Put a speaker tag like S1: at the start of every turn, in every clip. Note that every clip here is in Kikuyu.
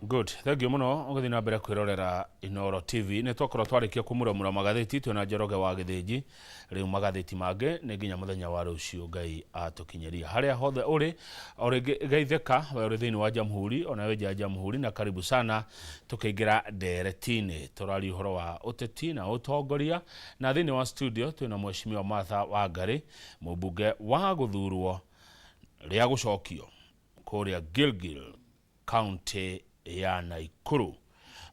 S1: Good, thank you muno ũgĩthiĩ na mbere kwĩrorera Inooro TV. Nĩ twakorwo twarĩkia kũmuramura magathĩti twĩna Njoroge wa Gĩthĩnji. Rĩu magathĩti mangĩ nĩ nginya mũthenya wa rũciũ Ngai atũkinyĩria. Harĩa hothe ũrĩ, o rĩngĩ geithĩka we ũrĩ thĩinĩ wa Jamhuri ona wĩ nja ya Jamhuri na karibu sana tũkĩingĩra ndereti-inĩ. Tũraria ũhoro wa ũteti na ũtongoria na thĩinĩ wa studio twĩna Mheshimiwa Martha Wangari, mũmbunge wa gũthurwo rĩa gũcokio kũrĩa Gilgil Kaũntĩ ya Naikuru.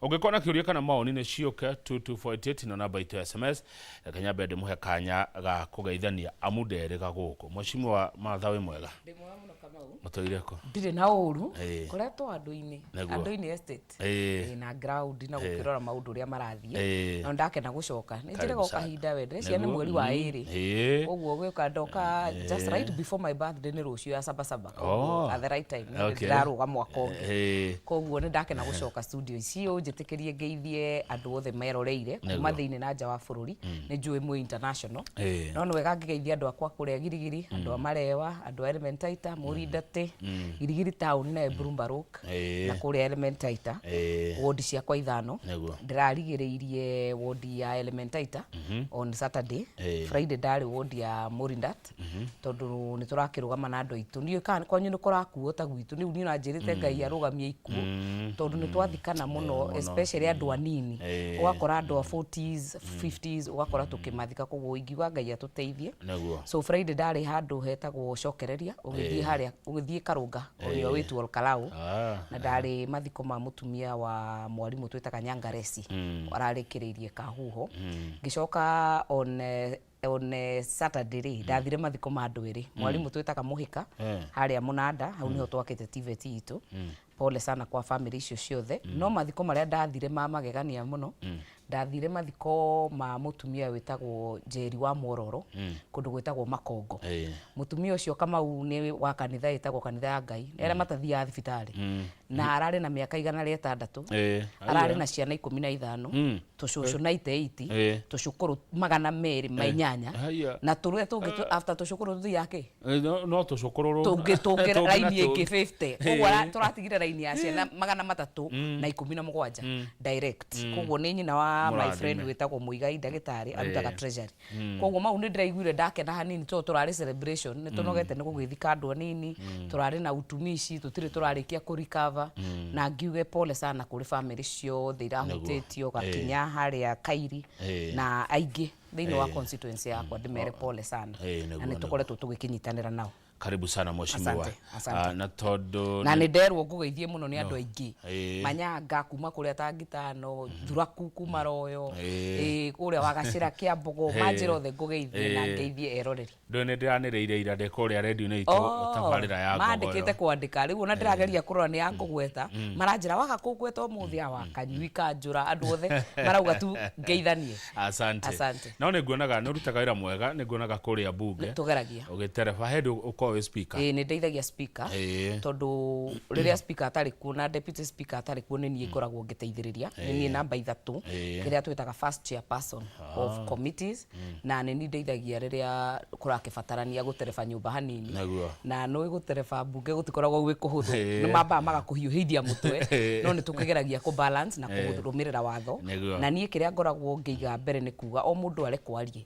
S1: Ũngĩkorwo na kĩũria kana mawoni nĩ ciũke 22488 na namba itũ ya SMS. Reke nyambe ndĩmũhe kanya ga kũgeithania amu nderĩga gũkũ. Mheshimiwa Martha wĩ mwega?
S2: Ndĩ mwega mũno Kamau.
S1: Mũtũire kũ?
S2: Ndirĩ na ũru.
S1: Ĩĩ.
S2: Ngoretwo andũ-inĩ.
S1: Nĩguo.
S2: Andũ-inĩ estate.
S1: Ĩĩ.
S2: Ĩĩ, na ground na gũkĩrora maũndũ ũrĩa marathiĩ.
S1: Ĩĩ.
S2: Na ndakena gũcoka. Nĩ njĩrĩga
S1: Karibu
S2: o
S1: sana.
S2: kahinda we. Ndĩreciria nĩ
S1: Nĩguo.
S2: mweri wa ĩrĩ.
S1: Ĩĩ.
S2: Koguo gwĩka ndoka just right before my birthday nĩ rũciũ ya saba saba. Koguo
S1: Oh.
S2: at the right time. Nĩ ndĩrarũga mwaka ũngĩ. Koguo nĩ ndakena gũcoka studio ici ũnjĩtĩkĩrie ngeithie andũ othe meroreire kuma
S1: Nĩguo.
S2: thĩinĩ na nja wa bũrũri. Nĩ njũĩ mwĩ international.
S1: Ĩĩ.
S2: No nĩ wega ngĩgeithia andũ akwa kũrĩa Girigiri, andũ a Marewa, andũ a Elementaita, Mũrindatĩ, Girigiri town na Emburumbarũk na kũrĩa Elementaita. Wondi ciakwa ithano.
S1: Nĩguo.
S2: Ndĩrarigĩrĩirie wondi ya Elementaita on Saturday. Friday ndarĩ wondi ya Mũrindat tondũ nĩ tũrakĩrũgama na andũ aitũ. Ndiũĩ kana kwanyu nĩ kũrakuo ta gwitũ. Rĩu niĩ ũranjĩrĩte Ngai arũgamie ikuũ tondũ nĩ twathikana mũno especially andũ anini. Ũgakora andũ a 40s, 50s ũgakora tũkĩmathika koguo ingiuga Ngai atũteithie.
S1: Nĩguo.
S2: So Friday ndarĩ handũ hetagwo Cokereria ũgĩthiĩ harĩa ũgĩthiĩ Karũnga on your way to Olkalau. Na ndarĩ mathiko ma mũtumia wa mwarimũ twĩtaga Nyangaresi ararĩkĩrĩirie Kahuho. Ngĩcoka on Saturday rĩ ndathire mathiko ma andũ erĩ, mwarimũ twĩtaga Mũhĩka harĩa Mũnanda, hau nĩho twakĩte TVET itũ. Pole sana kwa family icio ciothe. No mathiko marĩa ndathire ma magegania mũno, ndathire mathiko ma mũtumia wĩtagwo Njeri wa Mwororo kũndũ gwĩtagwo Makongo. Mũtumia ũcio Kamau nĩ wa kanitha ĩtagwo kanitha ya Ngai, nĩ arĩa matathiaga thibitarĩ. Na ararĩ na mĩaka 106, ararĩ na ciana 15, tũcũcũ 98, tũcũkũrũ 208,
S1: Haiya.
S2: na tũrĩa tũngĩ after tũcũkũrũ tũthiaga kĩ?
S1: No tũcũkũrũ
S2: tũngĩ tũngĩ
S1: tũngĩ na
S2: raini ĩngĩ
S1: tũngĩ.
S2: 50. Koguo tũratigire raini ya ciana 317 direct. Koguo nĩ nyina wa my
S1: Mũrathime.
S2: friend wĩtagwo Mũigai ndagĩtarĩ arutaga treasury. Koguo mau nĩ ndĩraiguire ndakena hanini tondũ tũrarĩ celebration, nĩ tũnogete nĩ gũgĩthika andũ anini, tũrarĩ na utumishi, tũtirĩ tũrarĩkia kũ recover, na ngiuge pole sana kũrĩ family ciothe irahutĩtio, Gakinya harĩa Kairi na aingĩ thĩinĩ wa constituency yakwa ndĩmere pole sana. Na nĩ tũkoretwo tũgĩkĩnyitanĩra nao.
S1: Karibu sana mheshimiwa.
S2: Asante, asante.
S1: Na tondũ
S2: Na nĩ nderwo ngũgeithie mũno nĩ andũ aingĩ. Manyanga kuma kũrĩa Tangitano, Thuraku kuma Royo, kũrĩa Wagacĩra Kĩambogo, manjĩra othe ngũgeithie na ngeithie eroreri.
S1: Ndũĩ nĩ ndĩranĩrĩire ira ndĩ kũrĩa redio-inĩ itũ tabarĩra ya
S2: Mandĩkĩte kwandĩka rĩu ona ndĩrageria kũrora nĩ ya kũgweta, maranjĩra waga kũngweta ũmũthĩ awa kanyui kanjũra andũ othe marauga tu ngeithanie.
S1: Asante.
S2: Asante.
S1: No nĩ nguonaga nĩ ũrutaga wĩra mwega, nĩ nguonaga kũrĩa bunge.
S2: Tũgeragia.
S1: Ũgĩtereba hĩndĩ ũkoragwo wĩ speaker.
S2: Ĩĩ nĩ ndeithagia speaker tondũ rĩrĩa speaker atarĩ kuo na deputy speaker atarĩ kuo nĩ niĩ ngoragwo ngĩteithĩrĩria, nĩ niĩ namba ithatũ kĩrĩa twĩtaga first chairperson of committees, na nĩ niĩ ndeithagia rĩrĩa kũrakĩbatarania gũtereba nyũmba hanini.
S1: Nĩguo.
S2: Na nĩ gũtereba mbunge gũtikoragwo gwĩ kũhũthũ, nĩ mambaga magakũhiũhĩria mũtwe, no nĩ tũkĩgeragia kũ balance na kũrũmĩrĩra watho.
S1: Nĩguo.
S2: Na niĩ kĩrĩa ngoragwo ngĩiga mbere nĩ kuga o mũndũ arekwo arie,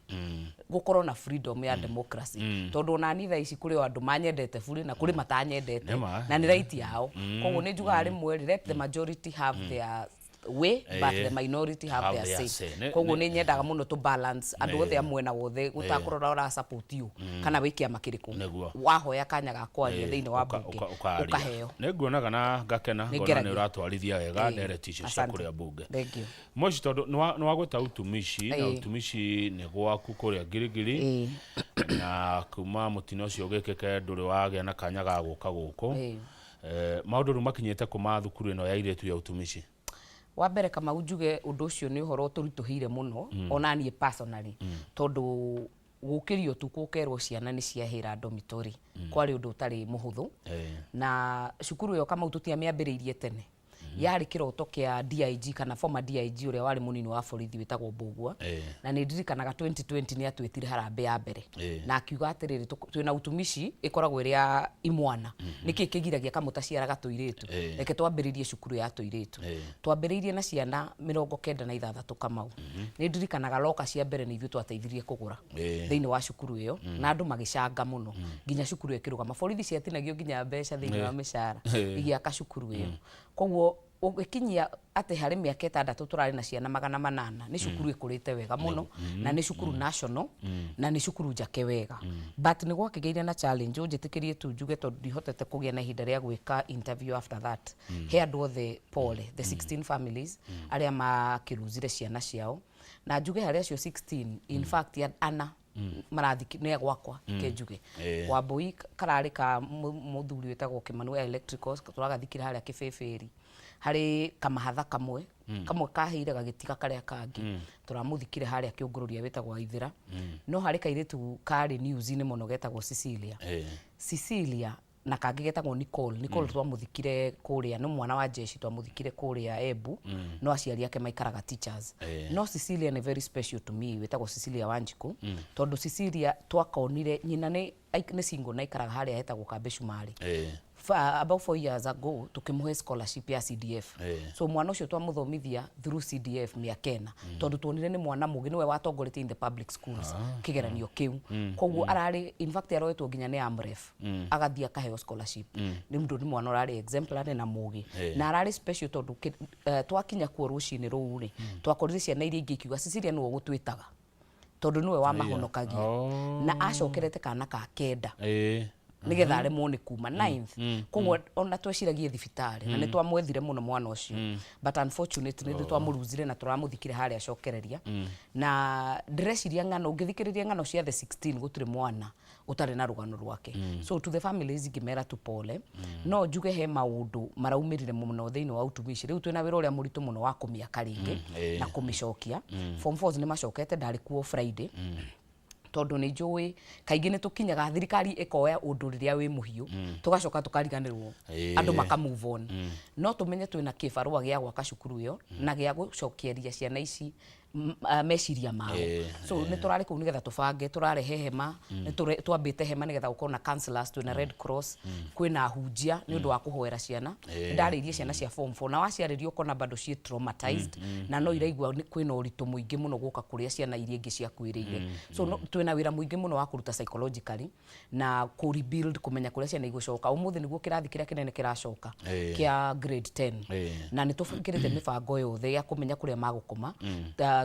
S2: gũkorwo na freedom ya democracy, tondũ ona niĩ thaa ici kũrĩ o andũ manyendete burĩ na kũrĩ matanyendete,
S1: Nĩma.
S2: na nĩ right yao. Koguo nĩ njugaga rĩmwe rĩ, let the majority have their way but the minority have
S1: Have
S2: their
S1: their
S2: say.
S1: say.
S2: Koguo nĩ nyendaga mũno tũ balance andũ othe a mwena wothe, gũtakũrora ũra support you kana wĩ kĩama kĩrĩkũ.
S1: Nĩguo.
S2: Wahoya kanya ga kwaria thĩinĩ wa mbunge
S1: ũkaria.
S2: ũkaheo.
S1: Nĩ nguonaga na ngakena
S2: Nĩ
S1: ngona nĩ
S2: ngeragia.
S1: ũratwarithia wega ndereti icio cia
S2: Asante.
S1: kũrĩa mbunge.
S2: Thank you.
S1: Moshi tondũ nĩ wagweta utumishi na utumishi nĩ gwaku kũrĩa Ngirigiri na kuma mũtino ũcio ũgĩkĩke ndũrĩ wagĩa na kanya ga gũka gũkũ. Maũndũ rĩu makinyĩte kũ ma thukuru ĩno ya airĩtu ya utumishi?
S2: Wa mbere Kamau njuge ũndũ ũcio nĩ ũhoro ũtũritũhĩire mũno ona niĩ personally, tondũ gũkĩrio ũtukũ ũkerwo ciana nĩ ciahĩra dormitory kwarĩ ũndũ ũtarĩ mũhũthũ. Na cukuru ĩyo Kamau tũtiamĩambĩrĩirie tene. Yarĩ kĩroto kĩa DIG kana former DIG ũrĩa warĩ mũnini wa borithi wĩtagwo Mbũgua. Na nĩ ndirikanaga 2020 nĩ atwĩtire harambĩ ya mbere na akiuga atĩrĩrĩ, twĩna utumishi ĩkoragwo ĩrĩ ya imwana, nĩkĩ kĩgiragia kamũtaciaraga tũirĩtu? Reke twambĩrĩrie cukuru ya tũirĩtu. Twambĩrĩirie na ciana 96, Kamau. Nĩ ndirikanaga loka cia mbere nĩ ithuĩ twateithirie kũgũra thĩinĩ wa cukuru ĩyo, na andũ magĩcanga mũno nginya cukuru ĩyo ĩkĩrũgama. Borithi ciatinagio nginya mbeca thĩinĩ wa mĩcara igĩaka cukuru ĩyo. Koguo ũgĩkinyia atĩ harĩ mĩaka 6 tũrarĩ na ciana 800, nĩ cukuru ĩkũrĩte wega mũno, na nĩ cukuru national, na nĩ cukuru njake wega. But nĩ gwakĩgĩire na challenge, ũnjĩtĩkĩrie tu njuge, tondũ ndihotete kũgĩa na ihinda rĩa gwĩka interview after that. He andũ othe pole, the 16 families arĩa makĩruzire ciana ciao, na njuge harĩ acio 16, in fact ana marathi nĩ gwakwa. Ke njuge Wambui kararĩ ka mũthuri wĩtagwo Kĩmani wa Electricals, tũragathikire harĩa Kĩbĩbĩri. Harĩ kamahatha kamwe kamwe kahĩire gagĩtiga karĩa kangĩ, tũramũthikire harĩa Kĩũngũrũria, wĩtagwo Waithĩra. No harĩ kairĩtu karĩ news-inĩ mũno getagwo Cecilia. Cecilia na kangĩ getagwo Nicole. Nicole twamũthikire kũrĩa, nĩ mwana wa jeshi, twamũthikire kũrĩa Embu, no aciari ake maikaraga Teachers. No Cecilia nĩ very special to me, wĩtagwo Cecilia Wanjikũ, tondũ Cecilia twakonire nyina nĩ single na aikaraga harĩa hetagwo Kambĩ Cumarĩ. About 4 years ago tukĩmũhe scholarship ya CDF. So mwana ũcio twamũthomithia through CDF mĩaka 4, tondũ tuonire nĩ mwana mũgĩ, nĩwe watongoretie in the public schools kĩgeranio kĩu. Koguo ararĩ, in fact aroetwo nginya nĩ AMREF, agathiĩ akaheo scholarship, nĩ ũndũ nĩ mwana ũrarĩ exemplary na mũgĩ. Na ararĩ special tondũ twakinya kuo rũcinĩ rũu rĩ, twakorire ciana iria ingĩ ikiuga Cecilia nĩwe ũgũtwĩtaga, tondũ nĩwe wamahonokagia. Na acokerete kana ka kenda nigetha aremwo nĩ kuma ninth. Koguo ona tweciragie thibitarĩ na nĩ twamwethire mũno mwana ũcio, but unfortunately nĩ twamũruzire na tũramũthikire harĩa acokereria. Na ndĩreciria ng'ano, ũngĩthikĩrĩria ng'ano cia the 16, gũtirĩ mwana ũtarĩ na rũgano rwake. So to the families ngĩmera tu pole. No njuge he maũndũ maraumĩrire mũno thĩinĩ wa utumishi. Rĩu twĩna wĩra ũrĩa mũritũ mũno wa kũmĩaka rĩngĩ na kũmĩcokia. Form fours nĩ macokete, ndarĩ kuo Friday, tondũ nĩ njũĩ kaingĩ nĩ tũkinyaga thirikari ĩkoya ũndũ rĩrĩa wĩ mũhiũ, tũgacoka tũkariganĩrwo, andũ maka move on. No tũmenye twĩna kĩbarũa gĩa gwaka cukuru ĩyo na gĩa gũcokeria ciana ici meciria mao. So nĩ tũrarĩ kũu nĩgetha tũbange, tũrarehe hema, nĩ twambĩte hema nĩgetha gũkorwo na counselors, twĩna Red Cross, kwĩna ahunjia nĩ ũndũ wa kũhoera ciana. Nĩ ndarĩirie ciana cia form 4, na waciarĩria ũkona bado ciĩ traumatized na no iraigua kwĩna ũritũ mũingĩ mũno gũka kũrĩa ciana iria ingĩ ciakuĩrĩire. So no, twĩna wĩra mũingĩ mũno wa kũruta psychologically na kũ rebuild, kũmenya kũrĩa ciana igũcoka. Ũmũthĩ nĩguo kĩrathi kĩrĩa kĩnene kĩracoka kĩa grade 10, na nĩ tũbangĩrĩte mĩbango yothe ya kũmenya kũrĩa magũkoma.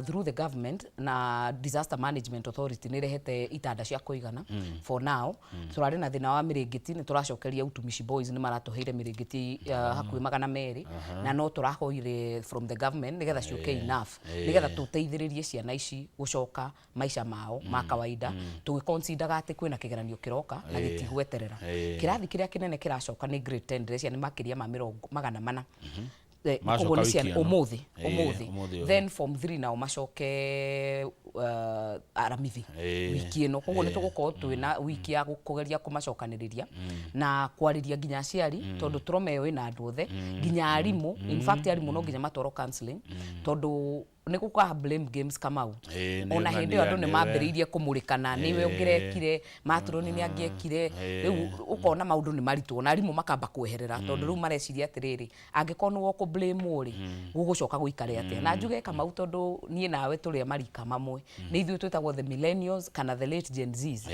S2: Through the government na Disaster Management Authority nĩ ĩrehete itanda cia kũigana. For now tũrarĩ na thĩna wa mĩrĩngĩti, nĩ tũracokeria Utumishi Boys, nĩ maratũheire mĩrĩngĩti hakuhĩ 200, na no tũrahoire from the government nĩgetha ciũke enough, nĩgetha tũteithĩrĩrie ciana ici gũcoka maica mao ma kawaida, tũgĩconsideraga atĩ kwĩna kĩgeranio kĩroka na gĩtigweterera. Kĩrathi kĩrĩa kĩnene kĩracoka nĩ grade 10, ndĩreciria nĩ makĩria ma 400.
S1: Macoka
S2: Koguo nĩ
S1: wiki
S2: ciana
S1: ĩno.
S2: Ũmũthĩ. Ũmũthĩ.
S1: Ũmũthĩ ũyũ.
S2: Then form 3 nao macoke aramithi wiki ĩno. Koguo nĩ tũgũkorwo twĩna wiki ya kũgeria kũmacokanĩrĩria na kwarĩria nginya aciari, tondũ trauma ĩyo ĩna andũ othe, nginya arimũ. In fact arimũ no nginya matwarwo counseling, tondũ nĩ gũkaga blame games, Kamau. Ona hĩndĩ ĩyo andũ nĩ mambĩrĩirie kũmũrĩkana, nĩwe ũngĩrekire, matroni nĩ angĩekire. Rĩu ũkona maũndũ nĩ maritũ, ona arimũ makamba kweherera, tondũ rĩu mareciria atĩrĩrĩ, angĩkorwo nĩwe ũkũ-blame rĩ, gũgũcoka gũikare atĩa? Na njuge Kamau, tondũ niĩ nawe tũrĩ a marika mamwe, nĩ ithuĩ twĩtagwo the millennials kana the late Gen Zs,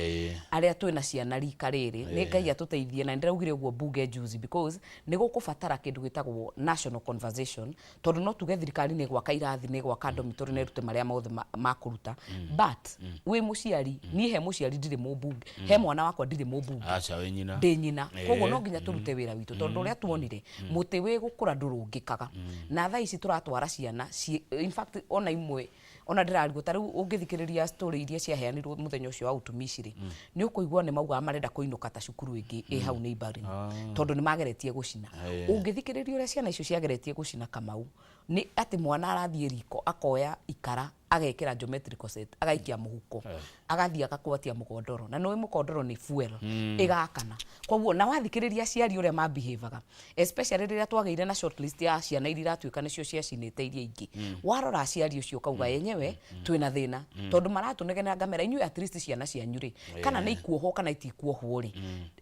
S2: arĩa twĩna ciana rika rĩrĩ, nĩ Ngai atũteithie. Na nĩndĩraugire ũguo bunge juzi, because nĩ gũkũbatara kĩndũ gĩtagwo national conversation, tondũ no tuge thirikari nĩ gwaka irathi, nĩ gwaka dormitory, na ĩrute marĩa mothe makũruta, but wĩ mũciari, niĩ he mũciari ndirĩ mũmbunge, he mwana wakwa ndirĩ mũmbunge.
S1: Aca, wĩ nyina.
S2: Ndĩ nyina. Koguo no nginya tũrute wĩra witũ, tondũ ũrĩa tuonire mũtĩ wĩ gũkũra ndũrũngĩkaga. Na thaa ici tũratwara ciana in fact ona imwe ona ndĩrarigwo, ta rĩu ũngĩthikĩrĩria story iria ciaheanirwo mũthenya ũcio wa utumishi rĩ, nĩ ũkũigua nĩ maugaga marenda kũinũka ta cukuru ĩngĩ ĩ hau neighboring, tondũ nĩ mageretie gũcina. Ũngĩthikĩrĩria ũrĩa ciana icio ciageretie gũcina, Kamau, nĩ atĩ mwana arathiĩ riko akoya ikara. Agekĩra geometrical set, agaikia mũhuko, agathiĩ agakwatia mũkondoro, na nĩũĩ mũkondoro nĩ fuel ĩgakana. Koguo na wathikĩrĩria aciari ũrĩa mabehavaga, especially rĩrĩa twagĩire na shortlist ya ciana iria iratuĩka nĩcio ciacinĩte iria ingĩ, warora aciari ũcio ũkauga yenyewe twĩna thĩna, tondũ maratũnegenera ngamera inyuĩ at least ciana cianyu rĩ, kana nĩ ikuohwo kana itikuohwo rĩ,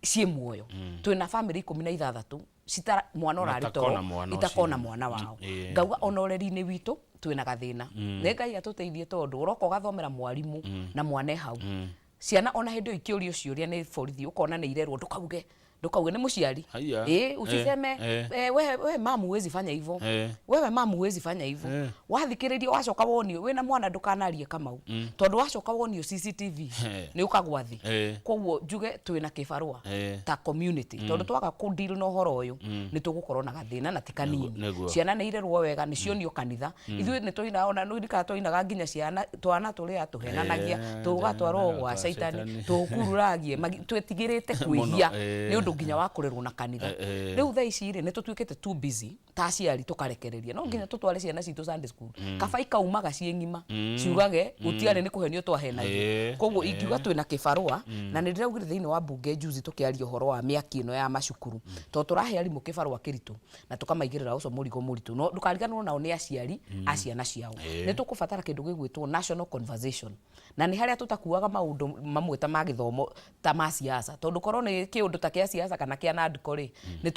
S2: ciĩ muoyo. Twĩna famĩlĩ 16 citara mwana ũrarĩ
S1: Matakona
S2: toro
S1: mwana ũcio.
S2: Itakona mwana wao. Ngauga ona ũreri-inĩ witũ twĩna gathĩna. Nĩ Ngai atũteithie, tondũ ũroka ũgathomera mwarimũ na mwana e hau. Ciana ona hĩndĩ ĩyo ikĩũrio ciũria nĩ borithi, ũkona nĩ irerwo, "Ndũkauge, ndũkauge nĩ mũciari."
S1: Haiya.
S2: Usiseme. Wewe mamu huwezi fanya hivyo. Wewe mamu huwezi fanya hivyo. Wathikĩrĩria, wacoka wonio wĩna mwana, ndũkanarie Kamau, tondũ wacoka wonio CCTV nĩ ũkagwa thĩ. Koguo njuge twĩna kĩbarũa ta community, tondũ twaga kũ deal na ũhoro ũyũ nĩ tũgũkorwo na gathĩna na ti kanini. Ciana nĩ irerwo wega, nĩ cionio kanitha. Ithuĩ nĩ tũinaga, ona nĩ ririkana twainaga nginya ciana twana tũrĩa tũhenanagia, tũgatwarwo gwa
S1: gwa
S2: caitani,
S1: caitani.
S2: Tũkururagie twĩtigĩrĩte kwĩhia nĩ ũndũ nginya wa kũrerwo na kanitha. Rĩu thaa ici rĩ, nĩ tũtuĩkĩte too busy ta aciari, tũkarekereria. No nginya tũtware ciana citũ Sunday school, kaba ikaumaga ciĩ ng'ima ciugage gũtiarĩ nĩ kũhenio twahenagio. Koguo ingiuga twĩna kĩbarũa, na nĩ ndĩraugire thĩinĩ wa mbunge juzi tũkĩaria ũhoro wa mĩaki ĩno ya macukuru, tondũ tũrahe arimũ kĩbarũa kĩritũ na tũkamaigĩrĩra ũcio mũrigo mũritũ, no ndũkariganĩrwo nao nĩ aciari a ciana ciao. Nĩ tũkũbatara kĩndũ gĩgwĩtwo national conversation, na nĩ harĩa tũtakuaga maũndũ mamwe ta ma gĩthomo ta ma siasa, tondũ korwo nĩ kĩũndũ ta kĩa siasa kana kĩa NADCO rĩ, nĩ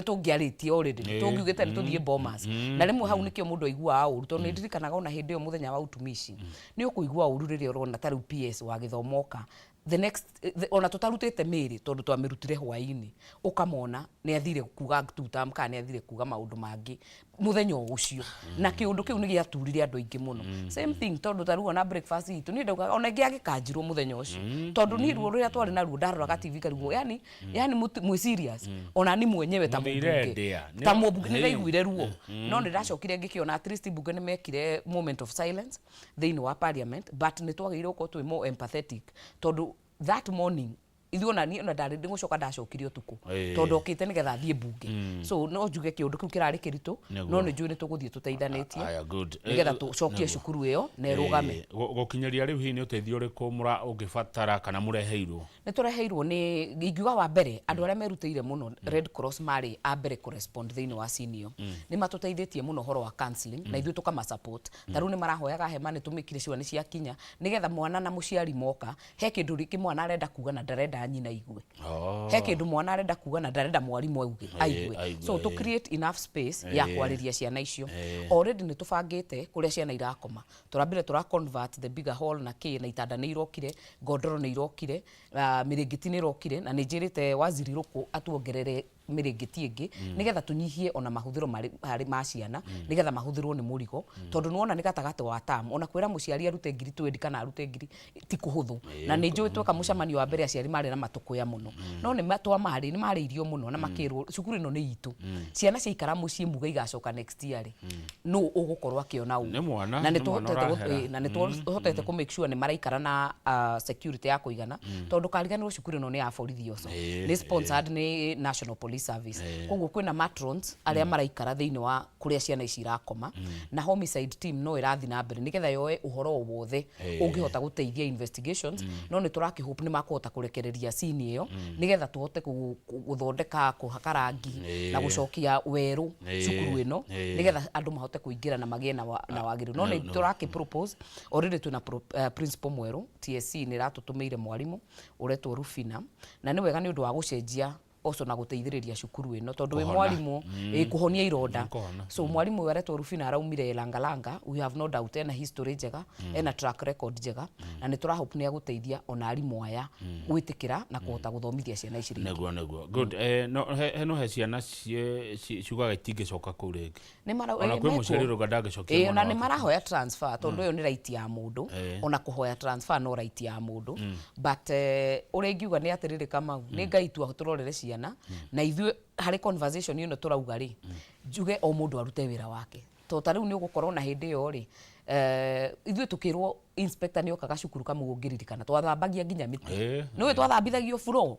S2: tũngĩarĩtie already, nĩ tũngiugĩte nĩ tũthiĩ Bomas. Na rĩmwe hau nĩkĩo mũndũ aiguaga ũru, tondũ nĩ ndirikanaga ona hĩndĩ ĩyo mũthenya wa utumishi, nĩ ũkũigua ũru rĩrĩa ũrona ta rĩu PS wa gĩthomo oka the next ona tũtarutĩte mĩrĩ, tondũ twamĩrutire hwaĩ-inĩ, ũkamona nĩ athire kuga two term kana nĩ athire kuga maũndũ mangĩ mũthenya o ũcio, na kĩũndũ kĩu nĩ gĩaturire andũ aingĩ mũno. Same thing, tondũ ta rĩu ona breakfast itũ, niĩ ndaugaga ona ĩngĩ yagĩkanjirwo mũthenya ũcio, tondũ niĩ ruo rũrĩa twarĩ naruo, ndaroraga TV karigwo yani mwĩ serious, ona ni mwenyewe ta
S1: Mũthire
S2: mũmbunge
S1: ndĩa.
S2: Ta mũmbunge nĩ ndaiguire ruo, no nĩ ndacokire ngĩkĩona at least mbunge nĩ mekire moment of silence thĩinĩ wa parliament, but nĩ twagĩrĩirwo gũkorwo twĩ more empathetic, tondũ that morning ithuĩ ona niĩ ona ndarĩ ndĩgũcoka, ndacokire ũtukũ tondũ okĩte nĩgetha athiĩ mbunge. So no njuge kĩũndũ kĩu kĩrarĩ kĩritũ, no nĩ njũĩ nĩ tũgũthiĩ tũteithanĩtie
S1: Aya, good.
S2: Nĩgetha tũcokie cukuru ĩyo na ĩrũgame.
S1: Gũkinyĩria rĩu, hihi nĩ ũteithio ũrĩkũ mũra ũngĩbatara kana mũreheirwo?
S2: Nĩ tũreheirwo nĩ, ingiuga wa mbere, andũ arĩa merutĩire mũno, Red Cross marĩ a mbere kũrespond thĩinĩ wa senior. Nĩ matũteithĩtie mũno ũhoro wa counseling, na ithuĩ tũkama support. Ta rĩu nĩ marahoyaga hema, nĩ tũmĩkire sure nĩ ciakinya, nĩgetha mwana na mũciari moka, he kĩndũ rĩngĩ mwana arenda kuga na ndarenda nyina aigue, he kĩndũ mwana arenda kuga na ndarenda mwarimũ auge aigue.
S1: Aigue,
S2: So to create enough space ya kwarĩria ciana icio. Already nĩ tũbangĩte kũrĩa ciana irakoma, tũrambire tũra convert the bigger hall na kĩ, na itanda nĩ irokire, ngondoro nĩ irokire, mĩrĩngĩti nĩ ĩrokire, na nĩ njĩrĩte waziri Rũkũ atuongerere mĩrĩngĩti ĩngĩ nĩgetha tũnyihie ona mahũthĩro harĩ ma ciana, nĩgetha mahũthĩrwo nĩ mũrigo, tondũ nĩwona nĩ gatagatĩ wa term, ona kwĩra mũciari arute ngiri 20 kana arute ngiri ti kũhũthũ. Na nĩ njũĩ tweka mũcemanio wa mbere aciari marĩ na matũkũya mũno, no nĩ twamarĩ nĩ marĩirio mũno na makĩrwo cukuru ĩno nĩ itũ. Ciana ciaikara mũciĩ muga igacoka next year rĩ, nũ ũgũkorwo akĩona ũũ?
S1: Nĩ mwana,
S2: Na nĩ
S1: nĩ mwana
S2: tũhotete
S1: ũrahera.
S2: Na nĩ tũhotete kũ make sure nĩ maraikara na security ya kũigana, tondũ kariganĩrwo cukuru ĩno nĩ ya borithi oco, nĩ sponsored nĩ National Police Service. Koguo kwĩna matrons arĩa maraikara thĩinĩ wa kũrĩa ciana ici irakoma, na homicide team no ĩrathiĩ na mbere nĩgetha yoe ũhoro o wothe ũngĩhota gũteithia investigations. No nĩ tũrakĩhope nĩ makũhota kũrekereria scene ĩyo nĩgetha tũhote gũthondeka, kũhaka rangi na gũcokia werũ cukuru ĩno, nĩgetha andũ mahote kũingĩra na magĩe na wagĩrĩru. No nĩ tũrakĩ propose already, twĩna principal mwerũ. TSC nĩ ĩratũtũmĩire mwarimũ ũretwo Rufina, na nĩ wega nĩ ũndũ wa gũcenjia also na gũteithĩrĩria cukuru ĩno, tondũ wĩ
S1: Kũhona.
S2: Mwarimũ kũhonia ironda.
S1: Kũhona.
S2: So mwarimũ ũyũ aretwo Rufina araumire Langalanga. We have no doubt ena history njega, ena track record njega, na nĩ tũrahope nĩ agũteithia ona arimũ aya gwĩtĩkĩra na kũhota gũthomithia ciana ici rĩngĩ.
S1: Nĩguo, good. No he ciana ciugaga itingĩcoka kũu rĩngĩ.
S2: Nĩ mara
S1: Ona kwĩ mũciari ũrauga ndangĩcokia
S2: Ona
S1: mwana
S2: nĩ
S1: wake.
S2: Marahoya transfer, tondũ ĩyo nĩ right ya mũndũ. Ona kũhoya transfer no right ya mũndũ, but ũrĩa ingiuga nĩ atĩrĩrĩ, Kamau, nĩ Ngai tu tũrorere ciana, na ithuĩ harĩ conversation ĩno tũrauga rĩ, njuge o mũndũ arute wĩra wake, tondũ ta rĩu nĩ ũgũkorwo na hĩndĩ ĩyo rĩ, ithuĩ tũkĩrwo inspector nĩ okaga cukuru, Kamau, ũngĩririkana twathambagia nginya mĩtĩ. Nĩũĩ twathambithagio floor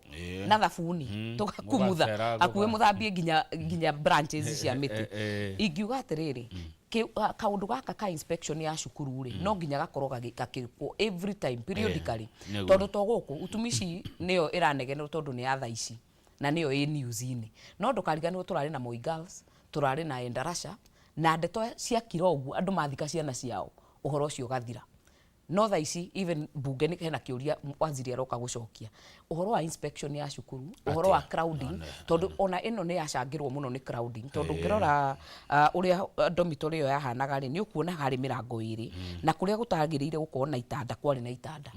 S2: na thabuni, tũgakumutha
S1: Mũgacera,
S2: hakuhĩ mũthambie nginya branches cia mĩtĩ. Ingiuga atĩrĩrĩ, Kaũndũ gaka ka inspection ya cukuru rĩ, no nginya gakorwo gagĩkwo every time, periodically. Tondũ to gũkũ utumishi nĩyo ĩranegenerwo tondũ nĩ ya thaa ici na nĩyo ĩ news-inĩ, no ndũkariganĩrwo tũrarĩ na Moi Girls, tũrarĩ na Endarasha, na ndeto ciakira ũguo andũ mathika ciana ciao, ũhoro ũcio ũgathira. No thaa ici even bunge nĩ hena kĩũria waziri aroka gũcokia ũhoro wa inspection ya cukuru, ũhoro wa crowding, tondũ ona ĩno nĩ yacangĩrwo mũno nĩ crowding, tondũ ũngĩrora ũrĩa dormitory ĩyo yahanaga rĩ, nĩ ũkuona harĩ mĩrango ĩrĩ na kũrĩa gũtagĩrĩire gũkorwo na itanda kwarĩ na itanda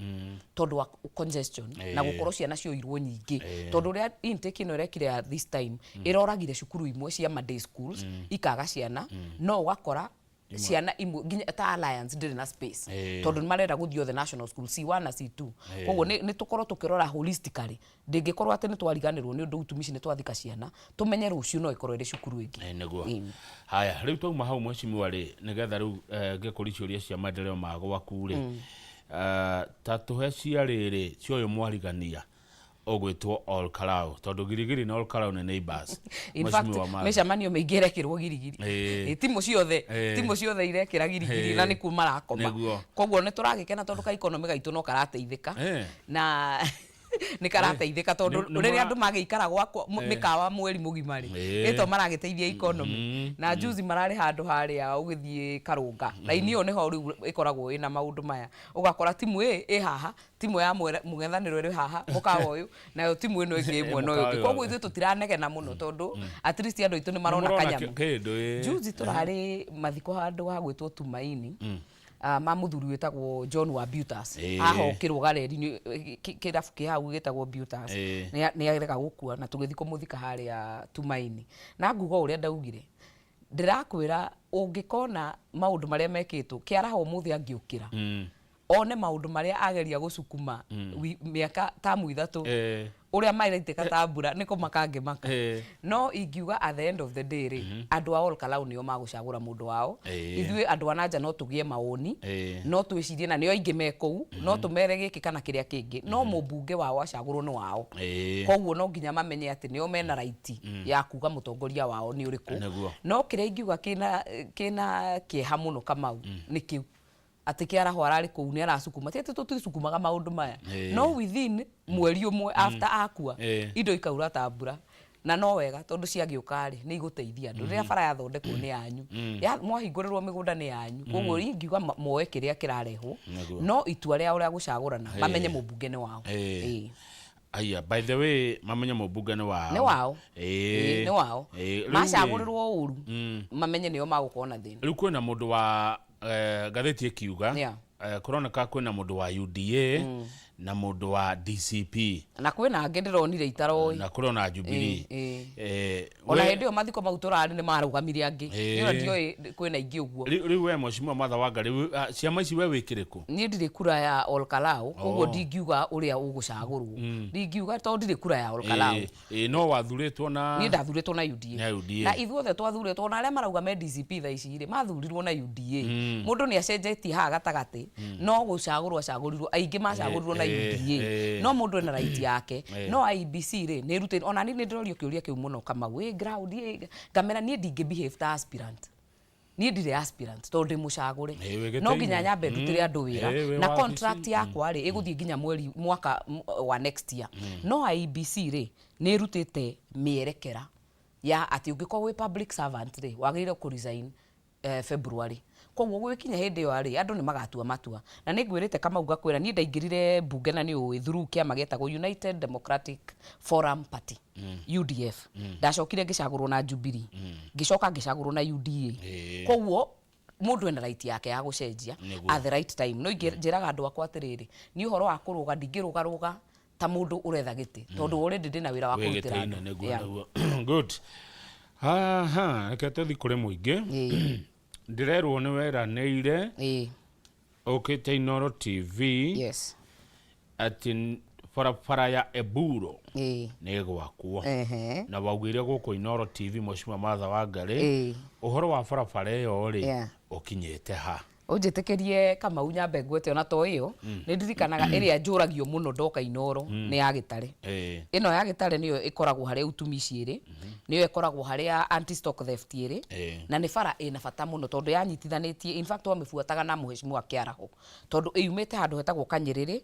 S2: tondũ wa congestion na gũkorwo ciana cioirwo nyingĩ, tondũ ũrĩa intake ĩno ĩrekire ya this time ĩroragire cukuru imwe cia ma day schools ikaga ciana, no ũgakora ciana imwe nginya ta Alliance ndĩrĩ na space tondũ nĩ marenda gũthiĩ othe national school C1 na C2. Koguo nĩ tũkorwo tũkĩrora holistically, ndĩngĩkorwo atĩ nĩ twariganĩrwo nĩ ũndũ utumishi nĩ twathika ciana, tũmenye rũciũ no ĩkorwo ĩrĩ cukuru ĩngĩ.
S1: Nĩguo. Haya, rĩu twauma hau, mheshimiwa rĩ, nĩgetha rĩu ngĩkũria ciũria cia maendeleo ma gwaku rĩ, ta tũhe cia rĩrĩ cia ũyũ mwarigania ũgwĩtwo Ol Kalou, tondũ Girigiri na Ol Kalou nĩ neighbors.
S2: In fact,
S1: Mheshimiwa Martha.
S2: Mĩcemanio mĩingĩ ĩrekĩrwo Girigiri. Timu ciothe, timu ciothe irekĩra Girigiri na nĩkuo marakoma. Koguo nĩ tũragĩkena tondũ ka economy gaitũ no karateithĩka na nĩ karateithĩka tondũ rĩrĩa andũ magĩikara gwakwa mĩkawa mweri mũgima rĩ, ĩto maragĩteithia economy. Na juzi mararĩ handũ harĩa ũgĩthiĩ Karũnga, raini ĩyo nĩho rĩu ĩkoragwo ĩna maũndũ maya, ũgakora timu ĩ ĩ haha, timu ya mũng'ethanĩro ĩrĩ haha mũkawa ũyũ, nayo timu ĩno ĩngĩ ĩ mwena ũyũ ũngĩ.
S1: Mũkawa ũyũ.
S2: Koguo ithuĩ tũtiranegena mũno tondũ at least andũ aitũ nĩ marona
S1: Nĩmũrona
S2: kanyamũ.
S1: Kĩndũ.
S2: Juzi tũrarĩ mathiko handũ hagwĩtwo Tumaini, ma mũthuri wĩtagwo John wa Butas. Haha ũkĩrwo gareri kĩrabu kĩ hau gĩtagwo Butas. Nĩ arega gũkua na tũgĩthiĩ kũmũthika harĩa Tumaini, na nguga ũrĩa ndaugire, ndĩrakwĩra ũngĩkona maũndũ marĩa mekĩtwo kĩaraha ũmũthĩ, angĩũkĩra one maũndũ marĩa ageria gũcukuma mĩaka tamu 3, ũrĩa maraitĩka ta mbura, nĩ kũmaka ngĩmaka. No ingiuga at the end of the day rĩ, andũ a Ol Kalou nĩo magũcagũra mũndũ wao. Ithuĩ andũ a nanja no tũgĩe mawoni, no twĩcirie, na nĩo aingĩ me kũu, no tũmere gĩkĩ kana kĩrĩa kĩngĩ, no mũmbunge wao acagũrwo nĩ wao. Koguo no nginya mamenye atĩ nĩo mena right ya kuga mũtongoria wao nĩ ũrĩkũ. No kĩrĩa ingiuga kĩna kĩeha mũno, Kamau, nĩ kĩu atĩ kĩaraho ararĩ kũu nĩ aracukuma, ti atĩ tũticukumaga maũndũ maya, no within mweri ũmwe after akua, indo ikaura ta mbura. Na no wega tondũ ciagĩũka rĩ, nĩ igũteithia andũ. Rĩrĩa bara yathondekwo nĩ yanyu, mwahingũrĩrwo mĩgũnda nĩ yanyu. Koguo ingiuga moe kĩrĩa kĩrarehwo, no itua rĩao rĩa gũcagũrana, mamenye mũmbunge nĩ wao.
S1: Aya, by the way, mamenye mũmbunge nĩ wao.
S2: Nĩ wao. Nĩ wao.
S1: Rĩu rĩ,
S2: Macagũrĩrwo ũru, mamenye nĩo magũkorwo na thĩna.
S1: Rĩu kwĩna mũndũ wa ngathĩti ĩkiuga kũroneka kwĩna mũndũ wa UDA na mũndũ wa DCP.
S2: Na kwĩna angĩ ndĩronire itaroĩ.
S1: Na kũrĩ ona Jubilee.
S2: Ona hĩndĩ ĩyo mathiko mau tũrarĩ nĩ marũgamire angĩ. Niĩ ona ndioĩ kwĩna ingĩ ũguo.
S1: Rĩu we mheshimiwa Martha Wangari, ciama ici we wĩkĩrĩkũ?
S2: Niĩ ndirĩ kura ya Ol Kalou, koguo ndingiuga ũrĩa ũgũcagũrwo, ndingiuga tondũ ndirĩ kura ya Ol Kalou.
S1: Ĩ, no wathurĩtwo na
S2: Niĩ ndathurĩtwo na UDA.
S1: Na UDA.
S2: Na ithuothe twathurĩtwo, ona arĩa marauga me DCP thaa ici rĩ, mathurirwo na UDA. Mũndũ nĩ acenjetie haha gatagatĩ, no gũcagũrwo acagũrirwo, aingĩ macagũrirwo na UDA. No mũndũ ena right yake. No IEBC rĩ, nĩ ĩrutĩte. Ona niĩ nĩ ndĩrorio kĩũria kĩu mũno, Kamau, ĩ ground ĩ ngamera niĩ ndingĩ behave ta aspirant. Niĩ ndirĩ aspirant tondũ ndĩ mũcagũre.
S1: Wĩ
S2: No
S1: gĩtĩ-inĩ.
S2: nginya nyambe ndutĩre andũ wĩra.
S1: Wĩ
S2: Na
S1: wabici.
S2: Contract yakwa rĩ, ĩgũthiĩ nginya mweri mwaka wa next year. No IEBC rĩ, nĩ ĩrutĩte mĩerekera ya atĩ ũngĩkorwo wĩ public servant rĩ, wagĩrĩire kũ resign February. Koguo gũgĩkinya hĩndĩ ĩyo rĩ, andũ nĩ magatua matua. Na nĩ ngwĩrĩte, Kamau, ngakwĩra niĩ ndaingĩrire mbunge na nĩ ũĩ through kĩama gĩetagwo United Democratic Forum Party, UDF. Ndacokire ngĩcagũrwo na Jubilee, ngĩcoka ngĩcagũrwo na UDA. Koguo mũndũ ena right yake ya gũcenjia at the right time. No njĩraga andũ akwa atĩrĩrĩ, niĩ ũhoro wa kũrũga ndingĩrũgarũga ta mũndũ ũretha gĩtĩ, tondũ already ndĩna wĩra wa
S1: Wĩ
S2: kũrutĩra
S1: gĩtĩ-inĩ.
S2: andũ.
S1: Nĩguo. Nĩguo, good. Haha reke tũthi kũrĩ mũingĩ. Ndĩrerwo nĩ weranĩire ũkĩte Inooro TV atĩ barabara ya Eburo nĩ ĩgwakwo, na waugire gũkũ Inooro TV, Mheshimiwa Martha Wangari, ũhoro wa barabara ĩyo rĩ, ũkinyĩte ha?
S2: Ũnjĩtĩkĩrie Kamau nyambe ngwete ona to ĩyo, nĩ ndirikanaga ĩrĩa njũragio mũno ndoka Inooro nĩ ya Gĩtare. Ĩno ya Gĩtare nĩyo ĩkoragwo harĩa utumishi ĩrĩ, nĩyo ĩkoragwo harĩa anti stock theft ĩrĩ, na nĩ bara ĩna bata mũno tondũ yanyitithanĩtie, in fact wamĩbuataga na Mheshimiwa Kĩaraho, tondũ ĩyumĩte handũ hetagwo Kanyĩrĩrĩ,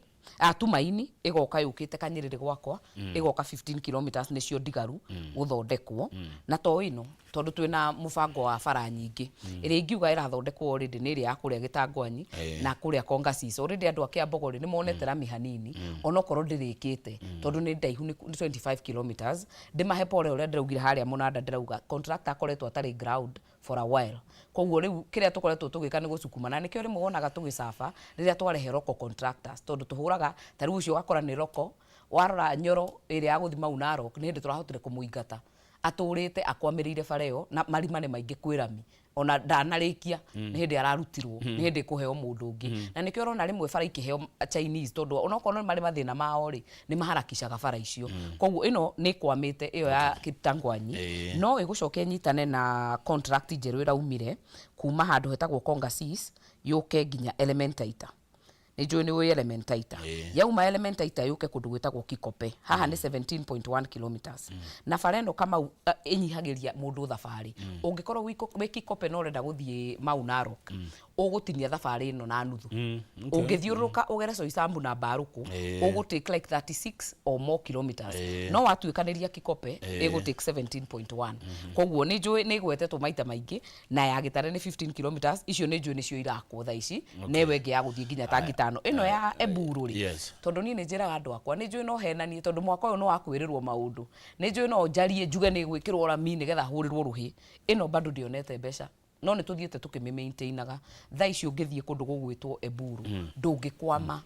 S2: Tumaini ĩgoka yũkĩte Kanyĩrĩrĩ gwakwa, ĩgoka 15 kilometers nĩcio ndigaru gũthondekwo, na to ĩno tondũ twĩna mũbango wa bara nyingĩ. Ĩrĩa ingiuga ĩrathondekwo already nĩ ĩrĩa ya kũrĩa Gĩtangwanyi na kũrĩa Kongasis. Already andũ a Kĩambogo rĩ nĩ monete rami hanini, onokorwo ndĩrĩkĩte tondũ nĩ ndaihu, nĩ 25 kilometers. Ndĩmahe pole ũrĩa ndĩraugire harĩa Mũnanda, ndĩrauga contractor akoretwo atarĩ ground for a while, koguo rĩu kĩrĩa tũkoretwo tũgĩka nĩ gũcukuma, na nĩkĩo rĩmwe wonaga tũgĩcaba rĩrĩa twarehe local contractors, tondũ tũhũraga ta rĩu ũcio ũgakora nĩ local. Warora Nyoro ĩrĩa ya gũthiĩ Mau Narok, nĩ hĩndĩ tũrahotire kũmũingata, atũrĩte akwamĩrĩire bara ĩyo na marima nĩ maingĩ kwĩ rami, ona ndanarĩkia, nĩ hĩndĩ ararutirwo, nĩ hĩndĩ ĩkũheo mũndũ ũngĩ. Na nĩkĩo ũrona rĩmwe bara ikĩheo Chinese, tondũ onokorwo nĩ marĩ mathĩna mao rĩ, nĩ maharakicaga bara icio. Koguo ĩno nĩ ĩkwamĩte ĩyo ya Kiptangwanyi, no ĩgũcoka ĩnyitane na contract njerũ ĩraumire kuma handũ hetagwo Kongasis yũke nginya Elementaita. Nĩ njũĩ nĩ ũĩ Elementaita. Yauma Elementaita yũke kũndũ gwĩtagwo Kikope, haha nĩ 17.1 kilometers. Na bara ĩno Kamau ĩnyihagĩria mũndũ thabarĩ. Ũngĩkorwo wĩ Kikope na ũrenda gũthiĩ Mau Narok, ũgũtinia thabarĩ ĩno na nuthu. Ũngĩthiũrũrũka ũgere Soisambu na Mbarũkũ, ũgũ take like 36 or more kilometers. No watuĩkanĩria Kikope, ĩgũ take 17.1. Koguo nĩ njũĩ nĩ ĩgwetetwo maita maingĩ, na ya Gĩtare nĩ 15 kilometers, icio nĩ njũĩ nĩcio irakwo thaa ici, na ĩyo ĩngĩ ya gũthiĩ nginya tangi tano. Ĩno ya Eburu rĩ, tondũ niĩ nĩ njĩraga andũ akwa, nĩ njũĩ no henanie, tondũ mwaka ũyũ nĩ wa kwĩrĩrwo maũndũ, nĩ njũĩ no njarie njuge nĩ gwĩkĩrwo rami nĩgetha hũrĩrwo rũhĩ. Ĩno bado ndĩonete mbeca, no nĩ tũthiĩte tũkĩmĩ maintainaga. Thaa ici ũngĩthiĩ kũndũ gũgwĩtwo Eburu, ndũngĩkwama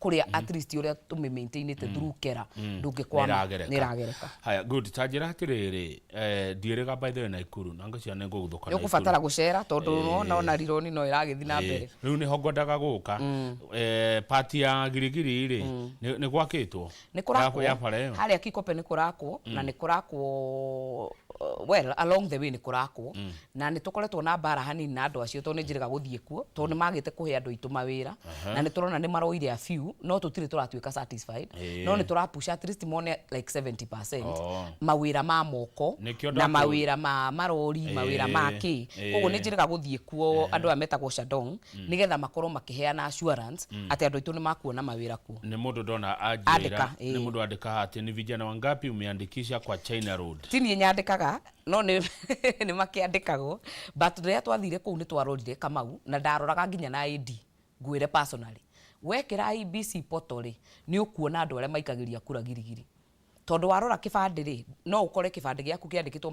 S2: kũrĩa, at least ũrĩa tũmĩ maintainĩte through kera, ndũngĩkwama, nĩ ĩragereka.
S1: Haya, good. Ta njĩra atĩrĩrĩ, ndiĩrĩga by the way Naikuru, na ngwĩciria nĩ ngũgũthũka.
S2: Nĩ ũkũbatara gũcera tondũ nĩwona ona rironi no ĩragĩthiĩ na mbere.
S1: Rĩu nĩho ngwendaga gũka. Part ya Girigiri rĩ, nĩ gwakĩtwo?
S2: Nĩ kũrakwo.
S1: Ya bara ĩyo?
S2: Harĩa Kikope nĩ kũrakwo, na nĩ kũrakwo, well, along the way nĩ kũrakwo, na nĩ tũkoretwo na mbara hanini na andũ acio, tondũ nĩ njĩrĩga gũthiĩ kuo, tondũ nĩ magĩte kũhe andũ aitũ mawĩra, na nĩ tũrona nĩ maroire a few, no tũtirĩ tũratuĩka satisfied, no nĩ tũrapush at least mone like 70% mawĩra ma moko
S1: Nĩkĩo
S2: na mawĩra ma marori, mawĩra ma kĩ. Koguo nĩ njĩrĩga gũthiĩ kuo, andũ aya metagwo Shandong, nĩgetha makorwo makĩheana assurance atĩ andũ aitũ nĩ makuona mawĩra kuo.
S1: Nĩ mũndũ ndona anjĩra.
S2: Andĩka,
S1: nĩ mũndũ andĩka atĩ ni vijana wangapi umeandikisha kwa China Road?
S2: Ti niĩ nyandĩkaga, no nĩ makĩandĩkagwo, but rĩrĩa twathire kũu nĩ twarorire Kamau, na ndaroraga nginya na AD. Ngwĩre personally, wekĩra IEBC portal rĩ, nĩ ũkuona andũ arĩa maikagĩria kura Girigiri, tondũ warora kĩbandĩ rĩ, no ũkore kĩbandĩ gĩaku kĩandĩkĩtwo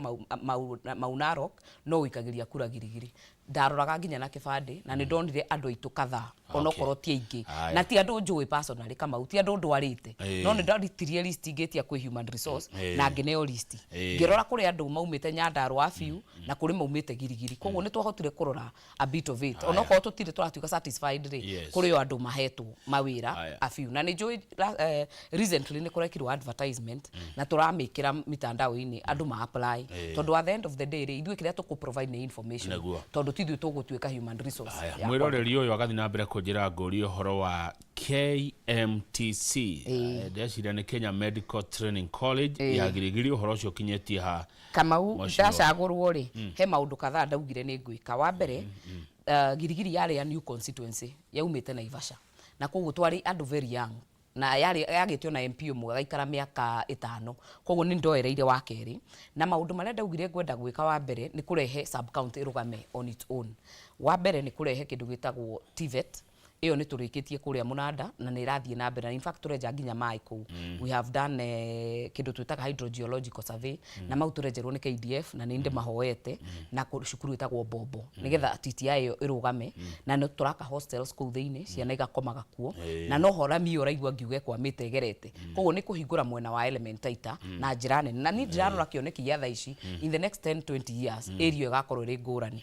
S2: Mau Narok, no ũikagĩria kura Girigiri. Ndaroraga nginya na kĩbandĩ na nĩ ndonire andũ aitũ kadhaa, onokorwo ti aingĩ, na ti andũ njũĩ personally Kamau, ti andũ ndwarĩte, no nĩ ndarutirie list ngĩtia kwĩ human resource na ngĩneo list. Ngĩrora kũrĩ andũ maumĩte Nyandarua biũ na kũrĩ maumĩte Girigiri, koguo nĩ twahotire kũrora a bit of it, onokorwo tũtirĩ tũratuĩka satisfied rĩ, kũrĩ o andũ mahetwo mawĩra a few. Na nĩ njũĩ recently nĩ kũrekirwo advertisement na tũramĩkĩra mitandao-inĩ andũ ma apply, tondũ at the end of the day rĩ, ithuĩ kĩrĩa tũkũ provide nĩ information, tondũ ti ithuĩ tũgũtuĩka human resource ya.
S1: Mwĩroreri ũyũ agathiĩ na mbere kũnjĩra ngũrie ũhoro wa KMTC. Ndĩreciria nĩ Kenya Medical Training College ya Girigiri. Ũhoro ũcio ũkinyĩtie ha?
S2: Kamau,
S1: Mheshimiwa.
S2: Ndacagũrwo rĩ, he maũndũ kadhaa ndaugire nĩ ngwĩka. Wa mbere, Girigiri yarĩ ya new constituency yaumĩte Naivasha, na koguo twarĩ andũ very young, na yarĩ yagĩtio na MP ũmwe agaikara mĩaka 5, koguo nĩ ndoereire wa kerĩ. Na maũndũ marĩa ndaugire ngwenda gwĩka, wa mbere nĩ kũrehe sub county ĩrũgame on its own. Wa mbere nĩ kũrehe kĩndũ gĩtagwo TVET. Ĩyo nĩ tũrĩkĩtie kũrĩa Mũnanda na nĩ ĩrathiĩ na mbere, na in fact tũrenja nginya maĩ kũu. We have done kĩndũ twĩtaga hydrogeological survey, na mau tũrenjerwo nĩ KDF, na nĩ ndĩmahoete na cukuru ĩtagwo Bombo nĩgetha TTI ĩyo ĩrũgame, na nĩ tũraka hostels kũu thĩinĩ, ciana igakomaga kuo, na no ho rami ĩyo ũraigua ngiuga ĩkwamĩte ĩgerete. Koguo nĩ kũhingũra mwena wa Elementaita na njĩra nene, na niĩ ndĩrarora kĩoneki gĩa thaa ici, in the next 10 20 years area ĩyo ĩgakorwo ĩrĩ ngũrani.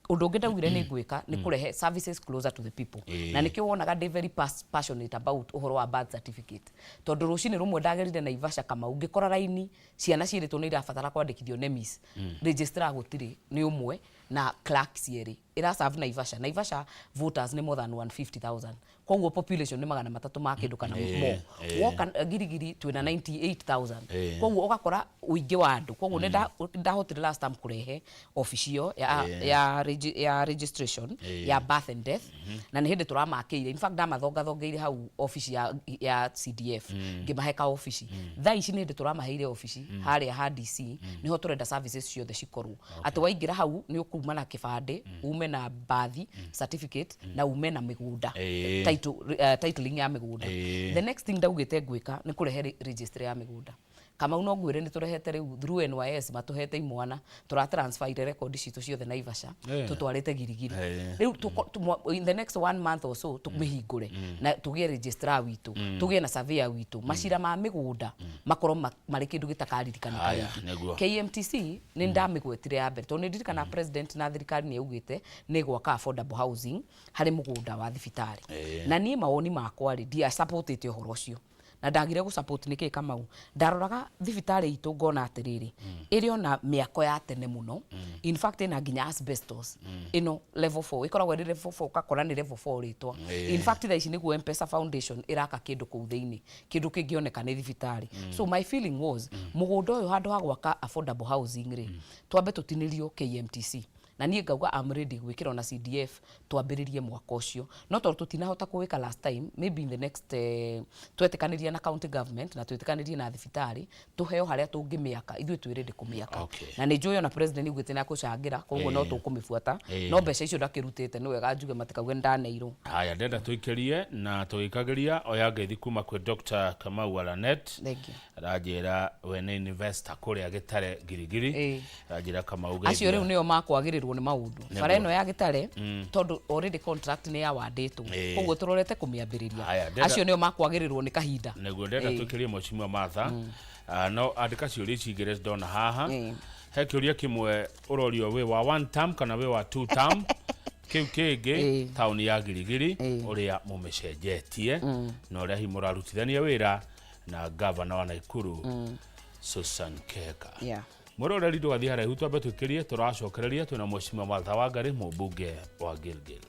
S2: Ũndũ ũngĩ ndaugire nĩ ngwĩka nĩ kũrehe services closer to the people, na nĩkĩo wonaga ndĩ very passionate about ũhoro wa birth certificate, tondũ rũcinĩ rũmwe ndagerire Naivasha Kamau, ngĩkora raini ciana ciĩrĩtwo nĩ irabatara kwandĩkithio NEMIS, registrar gũtirĩ, nĩ ũmwe. Na clerks erĩ ĩra serve Naivasha. Naivasha voters nĩ more than 150,000, koguo population nĩ 300 ma kĩndũ kana more. Woka Girigiri twĩna 98,000. Koguo ũgakora ũingĩ wa andũ. Koguo nĩ ndahotire last time kũrehe ofici ĩyo ya registration ya birth and death, na nĩ hĩndĩ tũramakĩire. In fact, ndamathongathongeire hau ofici ya CDF, ngĩmahe ka ofici. Thaa ici nĩ hĩndĩ tũramaheire ofici harĩa ha DC, nĩho tũrenda services ciothe cikorwo, atĩ waingĩra hau nĩ ũkuma na kĩbandĩ, ume na birth certificate, na ume na mĩgũnda, title, titling ya mĩgũnda. The next thing ndaugĩte ngwĩka nĩ kũrehe registry ya mĩgũnda. Kamau, no ngwĩre nĩ tũrehete rĩu through NYS, matũhete imwana, tũra transfer ire record citũ ciothe Naivasha, tũtwarĩte Girigiri. Rĩu in the next one month or so tũmĩhingũre na tũgĩe registrar witũ, tũgĩe na surveyor witũ, macira ma mĩgũnda makorwo marĩ kĩndũ gĩtakaririkanĩka
S1: Haya,
S2: rĩngĩ.
S1: Nĩguo.
S2: KMTC nĩ ndamĩgwetire ya mbere, tondũ nĩ ndirikana president na thirikari nĩ yaugĩte nĩ gwaka affordable housing harĩ mũgũnda wa thibitarĩ. Na niĩ mawoni makwa rĩ, ndiasupportĩte ũhoro ũcio na ndagire gũ support nĩkĩ? Kamau, ndaroraga thibitarĩ itũ ngona atĩrĩrĩ, ĩrĩ ona mĩako ya tene mũno. In fact, ĩna nginya asbestos. Ĩno level 4 ĩkoragwo ĩrĩ level 4, ũgakora nĩ level 4 rĩtwa. In fact, thaa ici nĩguo Mpesa Foundation ĩraka kĩndũ kũu thĩinĩ, kĩndũ kĩngĩoneka nĩ thibitarĩ. So my feeling was, mũgũnda ũyũ handũ ha gwaka affordable housing rĩ, twambe tũtinĩrio KMTC, na niĩ ngauga I'm ready gwĩkĩra ona CDF twambĩrĩrie mwaka ũcio. No tondũ tũtinahota kũwĩka last time, maybe in the next twetĩkanĩria na county government na twĩtĩkanĩrie na thibitarĩ, tũheo harĩa tũngĩmĩaka, ithuĩ twĩ ready kũmĩaka. Na nĩ njũĩ ona president augĩte nĩ akũcangĩra, koguo no tũkũmĩbuata. No mbeca icio ndakĩrutĩte, nĩ wega njuge matikauge nĩ ndaneirwo.
S1: Haya, ndenda tũikĩrie na tũgĩkagĩria oya ngeithi kuma kwĩ Dr. Kamau Aranet.
S2: Thank you.
S1: Aranjĩra we nĩ investor kũrĩa Gĩtare Girigiri. Aranjĩra Kamau
S2: Acio rĩu
S1: geithia.
S2: Nĩo makwagĩrĩrwo nĩ maũndũ. Bara ĩno ya Gĩtare, tondũ already contract nĩ yawandĩtwo, koguo tũrorete kũmĩambĩrĩria.
S1: Haya,
S2: Acio nĩo makwagĩrĩrwo nĩ kahinda.
S1: Nĩguo ndenda tũikĩrie Mheshimiwa Martha. Ah, no andĩka ciũria ici igĩrĩ ndona haha. He kĩũria kĩmwe ũrorio, wĩ wa one term kana wĩ wa two term? Kĩu kĩngĩ, taũni ya Girigiri, ũrĩa mũmĩcenjetie na ũrĩa hihi mũrarutithania wĩra na gavana wa Naikuru Susan Kihika. Mwĩroreri, ndũgathiĩ haraihu, twambe twĩkĩrie, tũracokereria twĩna Mheshimiwa Martha Wangari, mũmbunge wa Gilgil.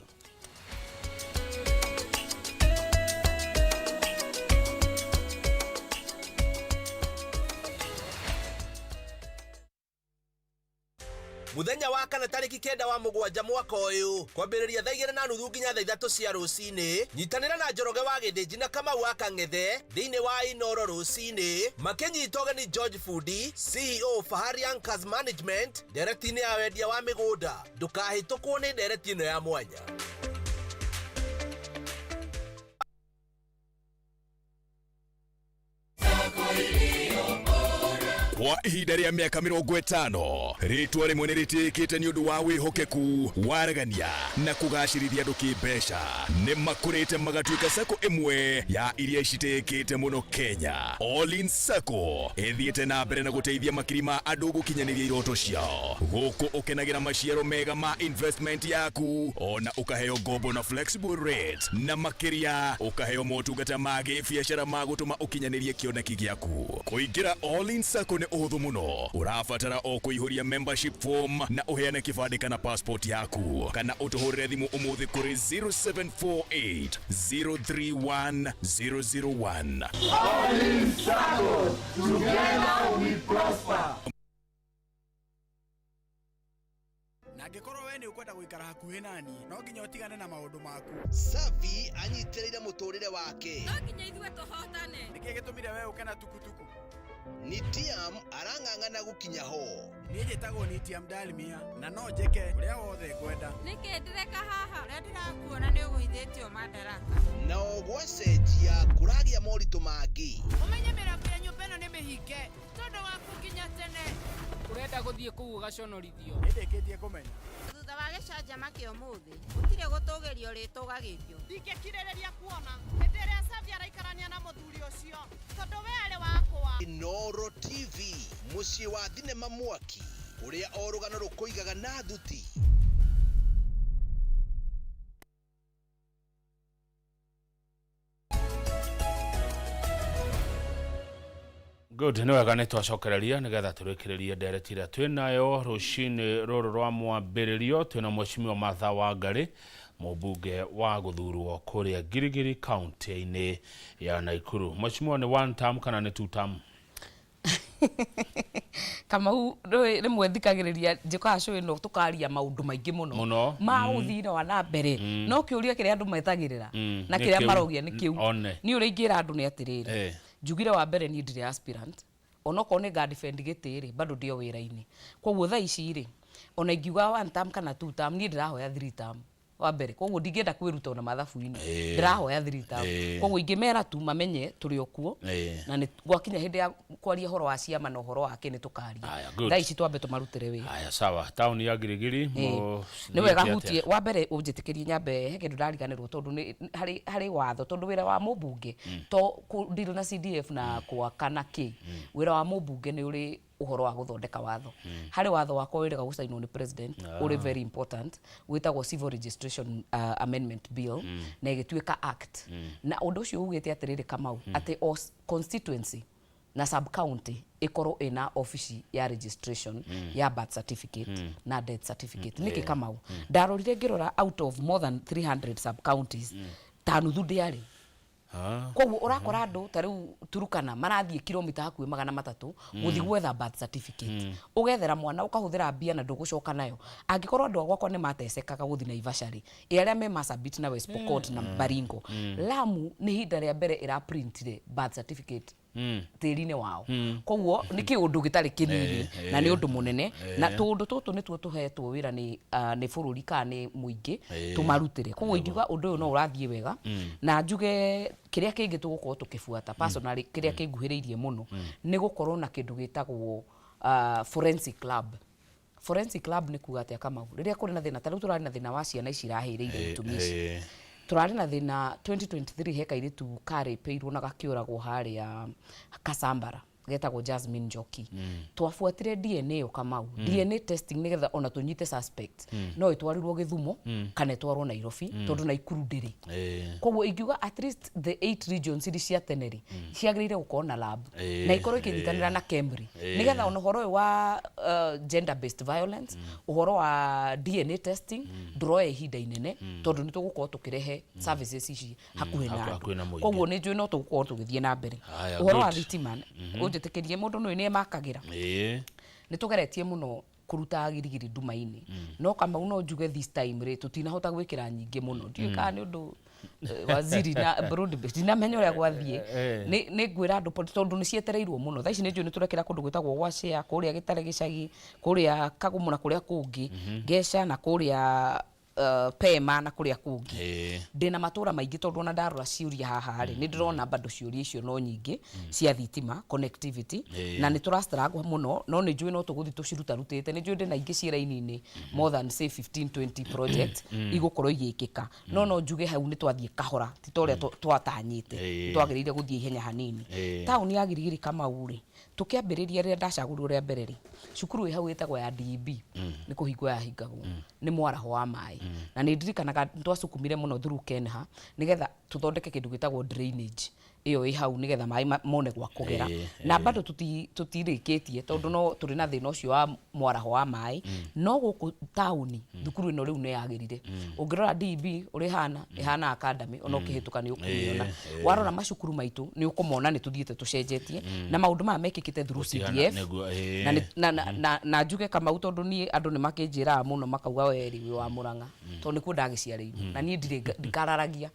S3: Muthenya wa kana tarĩki 9 wa 7 mwaka ũyũ, kwambĩrĩria thaa 2:30 nginya thaa 3 cia rũcinĩ, nyitanĩra na Njoroge wa Gĩthĩnji na Kamau wa Kang'ethe thĩinĩ wa Inoro rũcinĩ, makĩnyita ũgeni George Fundi, CEO Fahari Anchors Management, ndereti-inĩ ya wendia wa mĩgũnda. Ndũkahĩtũkwo nĩ ndereti ĩno ya mwanya.
S4: Kwa ihinda rĩa mĩaka 50, rĩtwa rĩmwe nĩ rĩtĩĩkĩte nĩ ũndũ wa wĩhokeku, waragania na kũgacĩrithia andũ kĩmbeca. Nĩ makũrĩte magatuĩka sacco ĩmwe ya iria citĩĩkĩte mũno Kenya. All-in Sacco ĩthiĩte na mbere na gũteithia makiri ma andũ gũkinyanĩria iroto ciao. Gũkũ ũkenagĩra maciaro mega ma investment yaku, ona ũkaheo ngombo na flexible rate, na makĩria ũkaheo motungata ma gĩbiacara ma gũtũma ũkinyanĩrie kĩoneki gĩaku. Kũingĩra All-in Sacco nĩ ũhũthũ mũno. Ũrabatara o kũihũria membership form na ũheane kĩbandĩ kana passport yaku, kana ũtũhũrĩre thimũ ũmũthĩ kũrĩ 0748 031 001.
S5: Together we prosper.
S6: Na angĩkorwo we nĩ ũkwenda gũikara hakuhĩ nani, no nginya ũtigane na maũndũ maku.
S3: Savi anyitĩrĩire mũtũrĩre wake.
S7: No nginya ithuĩ tũhotane.
S6: Nĩkĩ gĩtũmire we ũke na tukutuku?
S3: Nitiam arang'ang'ana gũkinya ho.
S6: Niĩ njĩtagwo Nitiam Dalmia na no njĩke ũrĩa wothe ngwenda.
S7: Nĩkĩ ndĩreka haha? Ũrĩa ndĩrakuona nĩ ũgũithĩtio madaraka.
S3: Nao gwacenjia kũragĩa moritũ mangĩ.
S7: Ũmenye mĩrango ya nyũmba ĩno nĩ mĩhinge tondũ waku nginya tene.
S8: Ũrenda gũthiĩ kũu ũgaconorithio.
S6: Nĩ ndĩkĩtie kũmenya.
S7: Thutha wa gĩcanjama kĩa ũmũthĩ, gũtirĩ gũtũgĩrio rĩtũgagĩrio.
S9: Ndingĩkirĩrĩria kuona hĩndĩ ĩrĩa Savi araikarania na mũthuri ũcio, tondũ we arĩ wakwa.
S3: Inoro TV, mũciĩ wa thinema mwaki ũrĩa o rũgano rũkũigaga na thuti.
S1: Good, nĩ wega nĩ twacokereria nĩgetha tũrĩkĩrĩrie ndereti ĩrĩa twĩ nayo rũcinĩ rũrũ rwa mwambĩrĩrio. Twĩna Mheshimiwa Martha Wangari, mũmbunge wa gũthurwo kũrĩa Girigiri kaunti-inĩ ya Nakuru. Mheshimiwa, nĩ one term kana nĩ two term?
S2: Kamau, ndũĩ rĩmwe thikagĩrĩria njĩkaga show ĩno tũkaria maũndũ maingĩ mũno
S1: Mũno.
S2: Ma ũthii wa na mbere, no kĩũria kĩrĩa andũ metagĩrĩra na
S1: nĩ
S2: kĩrĩa
S1: kĩu.
S2: marogia nĩ kĩu.
S1: One.
S2: Niĩ ũrĩa ingĩra andũ nĩ atĩrĩrĩ, njugire wa mbere niĩ ndirĩ aspirant, onokorwo nĩ nga defend gĩtĩ rĩ, bado ndĩ o wĩra-inĩ. Koguo thaa ici rĩ, ona ingiuga one term kana two term, niĩ ndĩrahoya three term wa mbere. Koguo ndingĩenda kwĩruta ona mathabu-inĩ, ndĩrahoya three term. Koguo ingĩmera tu mamenye tũrĩ o kuo, na nĩ gwakinya hĩndĩ ya kwaria ũhoro wa ciama na ũhoro wake nĩ tũkaria.
S1: Aya, good.
S2: Thaa ici twambe tũmarutĩre wĩra.
S1: Aya, sawa. Taũni ya Girigiri
S2: Nĩ wega
S1: mũthiĩte
S2: hutie
S1: atĩa?
S2: Wa mbere ũnjĩtĩkĩrie nyambe he kĩndũ ndariganĩrwo, tondũ nĩ harĩ watho, tondũ wĩra wa mũmbunge to kũ deal na CDF na gwaka na kĩ. Wĩra wa mũmbunge nĩ ũrĩ ũhoro wa gũthondeka watho. Harĩ watho wakwa wĩrĩga gũcainwo nĩ president, ũrĩ very important, wĩtagwo Civil Registration Amendment Bill, na ĩgĩtuĩka act. Na ũndũ ũcio ugĩte atĩrĩrĩ, Kamau, atĩ o constituency na sub county ĩkorwo ĩna obici ya registration ya birth certificate na death certificate. Nĩkĩ, Kamau? Ndarorire ngĩrora, out of more than 300 sub counties, ta nuthu ndĩarĩ. Koguo ũrakora andũ ta rĩu Turukana marathiĩ kilomita hakuhĩ 300 gũthiĩ gwetha birth certificate. Ũgethera mwana, ũkahũthĩra mbia na ndũgũcoka nayo. Angĩkorwo andũ a gwakwa nĩ matecekaga gũthiĩ Naivasha rĩ, ĩ arĩa me Marsabit na West Pokot na Baringo? Lamu nĩ ihinda rĩa mbere ĩraprintire birth certificate tĩri-inĩ wao. Koguo nĩ kĩũndũ gĩtarĩ kĩnini na nĩ ũndũ mũnene, na tũũndũ tũtũ nĩtuo tũhetwo wĩra nĩ bũrũri kana nĩ mũingĩ tũmarutĩre. Koguo ingiuga ũndũ ũyũ no ũrathiĩ wega, na njuge kĩrĩa kĩngĩ tũgũkorwo tũkĩbuata personally, kĩrĩa kĩnguhĩrĩirie mũno, nĩ gũkorwo na kĩndũ gĩtagwo forensic lab. Forensic lab nĩ kuga atĩa, Kamau? Rĩrĩa kũrĩ na thĩna, ta rĩu tũrarĩ na thĩna wa ciana ici irahĩrĩire itũmi ici, tũrarĩ na thĩna 2023, he kairĩtu karĩpĩirwo na gakĩũragwo harĩa Kasambara getagwo Jasmine Njoki. Twabuatire DNA ĩyo, Kamau, DNA testing, nĩgetha ona tũnyite suspect. No ĩtwarirwo Gĩthumo kana ĩtwarwo Nairobi, tondũ Naikuru ndĩrĩ. Koguo ingiuga at least the eight regions iria cia tene rĩ, ciagĩrĩire gũkorwo na lab na ikorwo ikĩnyitanĩra na KEMRI, nĩgetha ona ũhoro ũyũ wa gender based violence, ũhoro wa DNA testing, ndũroya ihinda inene, tondũ nĩ tũgũkorwo tũkĩrehe services ici hakuhĩ na
S1: Hakuhĩ na
S2: andũ.
S1: mũingĩ.
S2: Koguo nĩ njũĩ no tũgũkorwo tũgĩthiĩ na mbere.
S1: Haya,
S2: Ũhoro wa
S1: good.
S2: thitima, ũnjĩtĩkĩrie, mũndũ nĩ nĩ emakagĩra. Nĩ tũgeretie mũno kũruta Girigiri nduma-inĩ, no Kamau, no njuge this time rĩ, tũtinahota gwĩkĩra nyingĩ mũno. Ndiũĩ kana nĩ ũndũ waziri na broad base, ndinamenya ũrĩa gwathiĩ. Nĩ ngwĩra andũ tondũ nĩ cietereirwo mũno. Thaa ici nĩ njũĩ nĩ tũrekĩra kũndũ gwĩtagwo gwa share, kũrĩa Gĩtare gĩcagi, kũrĩa Kagumo na kũrĩa kũngĩ, Ngeca na kũrĩa Pema na kũrĩa kũngĩ. Ndĩna matũra maingĩ, tondũ ona ndarora ciũria haha rĩ, nĩ ndĩrona bado ciũria icio no nyingĩ cia thitima connectivity, na nĩ tũra struggle mũno, no nĩ njũĩ no tũgũthiĩ tũcirutarutĩte. Nĩ njũĩ ndĩna ingĩ ciĩ raini-inĩ, more than say 15 20 projects igũkorwo igĩkĩka, no njuge hau nĩ twathiĩ kahora, ti ta ũrĩa twatanyĩte. Twagĩrĩire gũthiĩ ihenya hanini. Taũni ya Girigiri, Kamau rĩ, tũkĩambĩrĩria rĩrĩa ndacagũrirwo rĩa mbere rĩ, cukuru ĩ hau ĩtagwo ya DEB nĩ kũhingwo yahingagwo nĩ mwaraho wa maĩ, na nĩ ndirikanaga nĩ twacukumire mũno through KENHA nĩgetha tũthondeke kĩndũ gĩtagwo drainage ĩyo ĩ hau, nĩgetha maĩ mone gwa kũgera. Na bado tũtirĩkĩtie, tondũ no tũrĩ na thĩna ũcio wa mwaraho wa maĩ. No gũkũ taũni thukuru ĩno rĩu nĩ yagĩrire. Ũngĩrora DEB ũrĩa ĩhana, ĩhana academy, ona ũkĩhĩtũka nĩ ũkũmĩona. Warora macukuru maitũ nĩ ũkũmona nĩ tũthiĩte tũcenjetie, na maũndũ maya mekĩkĩte through CDF.
S1: Nĩguo,
S2: Na njuge, Kamau, tondũ niĩ andũ nĩ makĩnjĩraga mũno makauga we rĩ wĩ wa Mũrang'a, tondũ nĩkuo ndagĩciarĩirwo, na niĩ ndirĩ ndikararagia.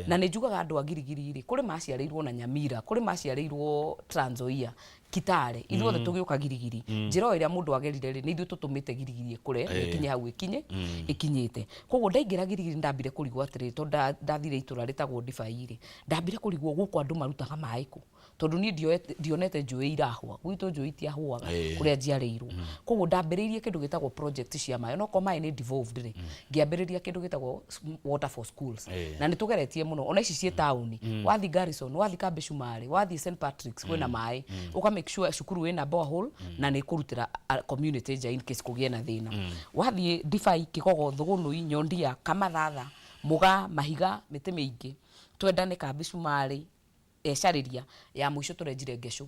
S2: Na nĩ njugaga andũ a Girigiri rĩ, kũrĩ maciarĩirwo na Nyamira, kũrĩ maciarĩirwo Trans Nzoia, Kitale, ithuothe tũgĩũka Girigiri. Njĩra o ĩrĩa mũndũ agerire rĩ, nĩ ithuĩ tũtũmĩte Girigiri ĩkũre na ĩkinye hau ĩkinye ĩkinyĩte. Koguo ndaingĩra Girigiri ndambire kũrigwo atĩrĩrĩ, tondũ ndathire itũra rĩtagwo Ndibai rĩ, ndambire kũrigwo gũkũ andũ marutaga maĩ kũ, tondũ niĩ ndionete njũĩ irahũa. Gwitũ njũĩ itiahũaga kũrĩa njiarĩirwo. Koguo ndambĩrĩirie kĩndũ gĩtagwo project cia maĩ. Onokorwo maĩ nĩ devolved rĩ, ngĩambĩrĩria kĩndũ gĩtagwo water for schools, na nĩ tũgeretie mũno. Ona ici ciĩ taũni, wathiĩ Garrison, wathiĩ Kambi Cumarĩ, wathiĩ St Patrick's, kwĩna maĩ. Ũka make sure cukuru ĩna borehole na nĩ ĩkũrutĩra community nja in case kũgĩe na thĩna. Wathiĩ Ndibai, Kĩgogo, Thũgũnũi, Nyondia, Kamathatha, Mũgaa, Mahiga, mĩtĩ mĩingĩ, twendane, Kambi Cumarĩ, ecarĩria ya mũico tũrenjire Ngecũ.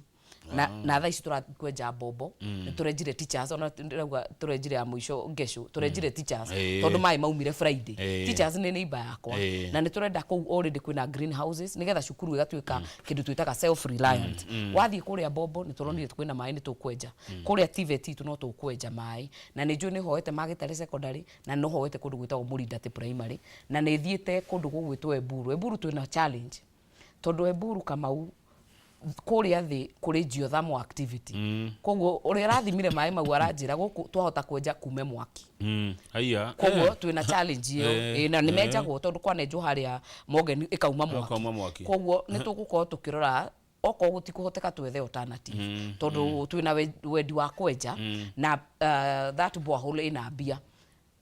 S2: Na thaa ici tũrakwenja mbombo, nĩ tũrenjire teachers, ona ndĩrauga tũrenjire ya mũico ngeco, tũrenjire teachers tondũ maĩ maumire Friday. Teachers nĩ neighbor yakwa. Na nĩ tũrenda kũu already kwĩna greenhouses nĩgetha cukuru ĩgatuĩka kĩndũ twĩtaga self reliant. Wathiĩ kũrĩa mbombo nĩ tũronire kwĩna maĩ, nĩ tũkwenja kũrĩa TVET itũ, no tũkwenja maĩ. Na nĩ njũĩ nĩ hoete Magĩtarĩ Secondary, na no hoete kũndũ gwĩtagwo Mũrindati Primary, na nĩ thiĩte kũndũ gũgwĩtwo Eburu. Eburu twĩna challenge tondũ Eburu, Kamau, kũrĩa thĩ kũrĩ geothermal activity. Koguo ũrĩa ũrathimire maĩ mau aranjĩra gũkũ twahota kwenja kume mwaki.
S1: Aya.
S2: Koguo twĩna challenge ĩyo. Ĩ, na nĩ menjagwo tondũ kwanenjwo harĩa Mogeni ĩkauma mwaki.
S1: Ĩkauma mwaki.
S2: Koguo nĩ tũgũkorwo tũkĩrora okorwo gũtikũhoteka twethe alternative, tondũ twĩna wendi wa kwenja na that borehole ĩna mbia,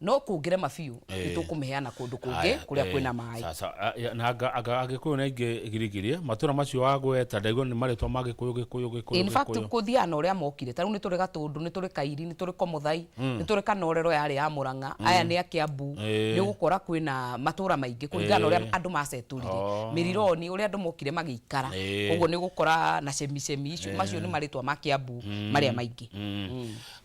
S2: no kũngĩrema biũ nĩ tũkũmĩheana kũndũ kũngĩ
S1: Aya,
S2: kũrĩa kwĩna maĩ.
S1: Sasa na anga agĩkũyũ nĩ aingĩ Girigiri, matũra macio wagweta ndaigua nĩ marĩtwa ma Gĩkũyũ, Gĩkũyũ, Gĩkũyũ.
S2: In fact,
S1: Gĩkũyũ.
S2: Kũthiaga na ũrĩa mokire. Ta rĩu nĩ tũrĩ Gatũndũ, nĩ tũrĩ Kairi, nĩ tũrĩ Komothai, nĩ tũrĩ Kanorero yarĩ ya Mũrang'a, aya nĩ a Kĩambu. Nĩ ũgũkora kwĩna matũra maingĩ kũringana na ũrĩa andũ macetũrire. Mĩrironi, ũrĩa andũ mokire magĩikara. Ũguo nĩ ũgũkora na cemicemi icio, macio nĩ marĩtwa ma Kĩambu marĩa maingĩ.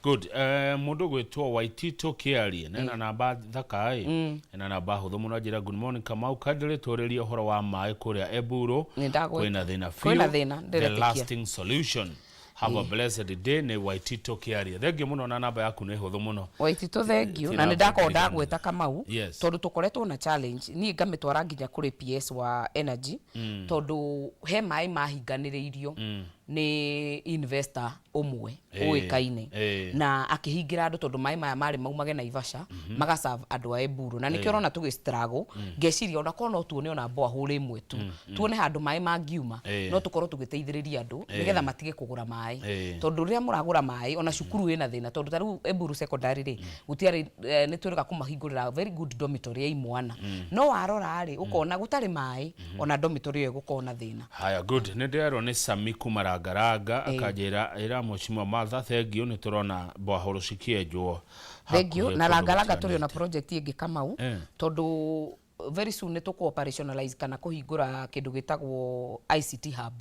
S1: Good. Mũndũ gwĩtwo Waitito Kĩarie nena namba thaka ĩ, ena namba hũthũ mũno, anjĩra, "Good morning Kamau, kandĩrĩ tũrĩrie ũhoro wa maĩ kũrĩa Eburu."
S2: Nĩ ndagweta.
S1: Kwĩna thĩna biũ.
S2: Kwĩna thĩna,
S1: The
S2: ndĩretĩkia.
S1: lasting solution. Have a blessed day. Nĩ Waitito Kĩarie, thengiũ mũno, na namba yaku nĩ hũthũ mũno.
S2: Waititũ, thengiũ.
S1: Ti
S2: Na nĩ
S1: namba
S2: ndakorwo
S1: ngiriganĩra.
S2: ndagweta Kamau, tondũ tũkoretwo na challenge, niĩ ngamĩtwara nginya kũrĩ PS wa energy, tondũ he maĩ mahinganĩrĩirio nĩ investor ũmwe ũĩkaine na akĩhingĩra andũ, tondũ maĩ maya marĩ maumage Naivasha magaserve andũ a Eburu, na nĩkĩo ũrona tũgĩ struggle. Ngeciria ona korwo no tuone ona borehole ĩmwe tu, tuone handũ maĩ mangiuma, no tũkorwo tũgĩteithĩrĩria andũ nĩgetha matige kũgũra maĩ, tondũ rĩrĩa mũragũra maĩ ona cukuru ĩna thĩna, tondũ ta rĩu Eburu Secondary rĩ, gũtiarĩ nĩ twĩrĩga kũmahingũrĩra very good dormitory ya imwana, no warora rĩ, ũkona gũtarĩ maĩ, ona dormitory ĩyo ĩgũkorwo na thĩna.
S1: Haya, good. Nĩ ndĩrerwo nĩ Sami kuma Rangaranga, akanjĩra, ĩra Mheshimiwa Martha thengiũ, nĩ tũrona borehole cikĩenjwo
S2: Thengiũ.
S1: hakuhĩ
S2: Na
S1: kũndũ
S2: Langalanga tũrĩ ona
S1: gũtiganĩte.
S2: project ĩngĩ, Kamau, tondũ very soon nĩ tũkũ operationalize kana kũhingũra kĩndũ gĩtagwo ICT hub.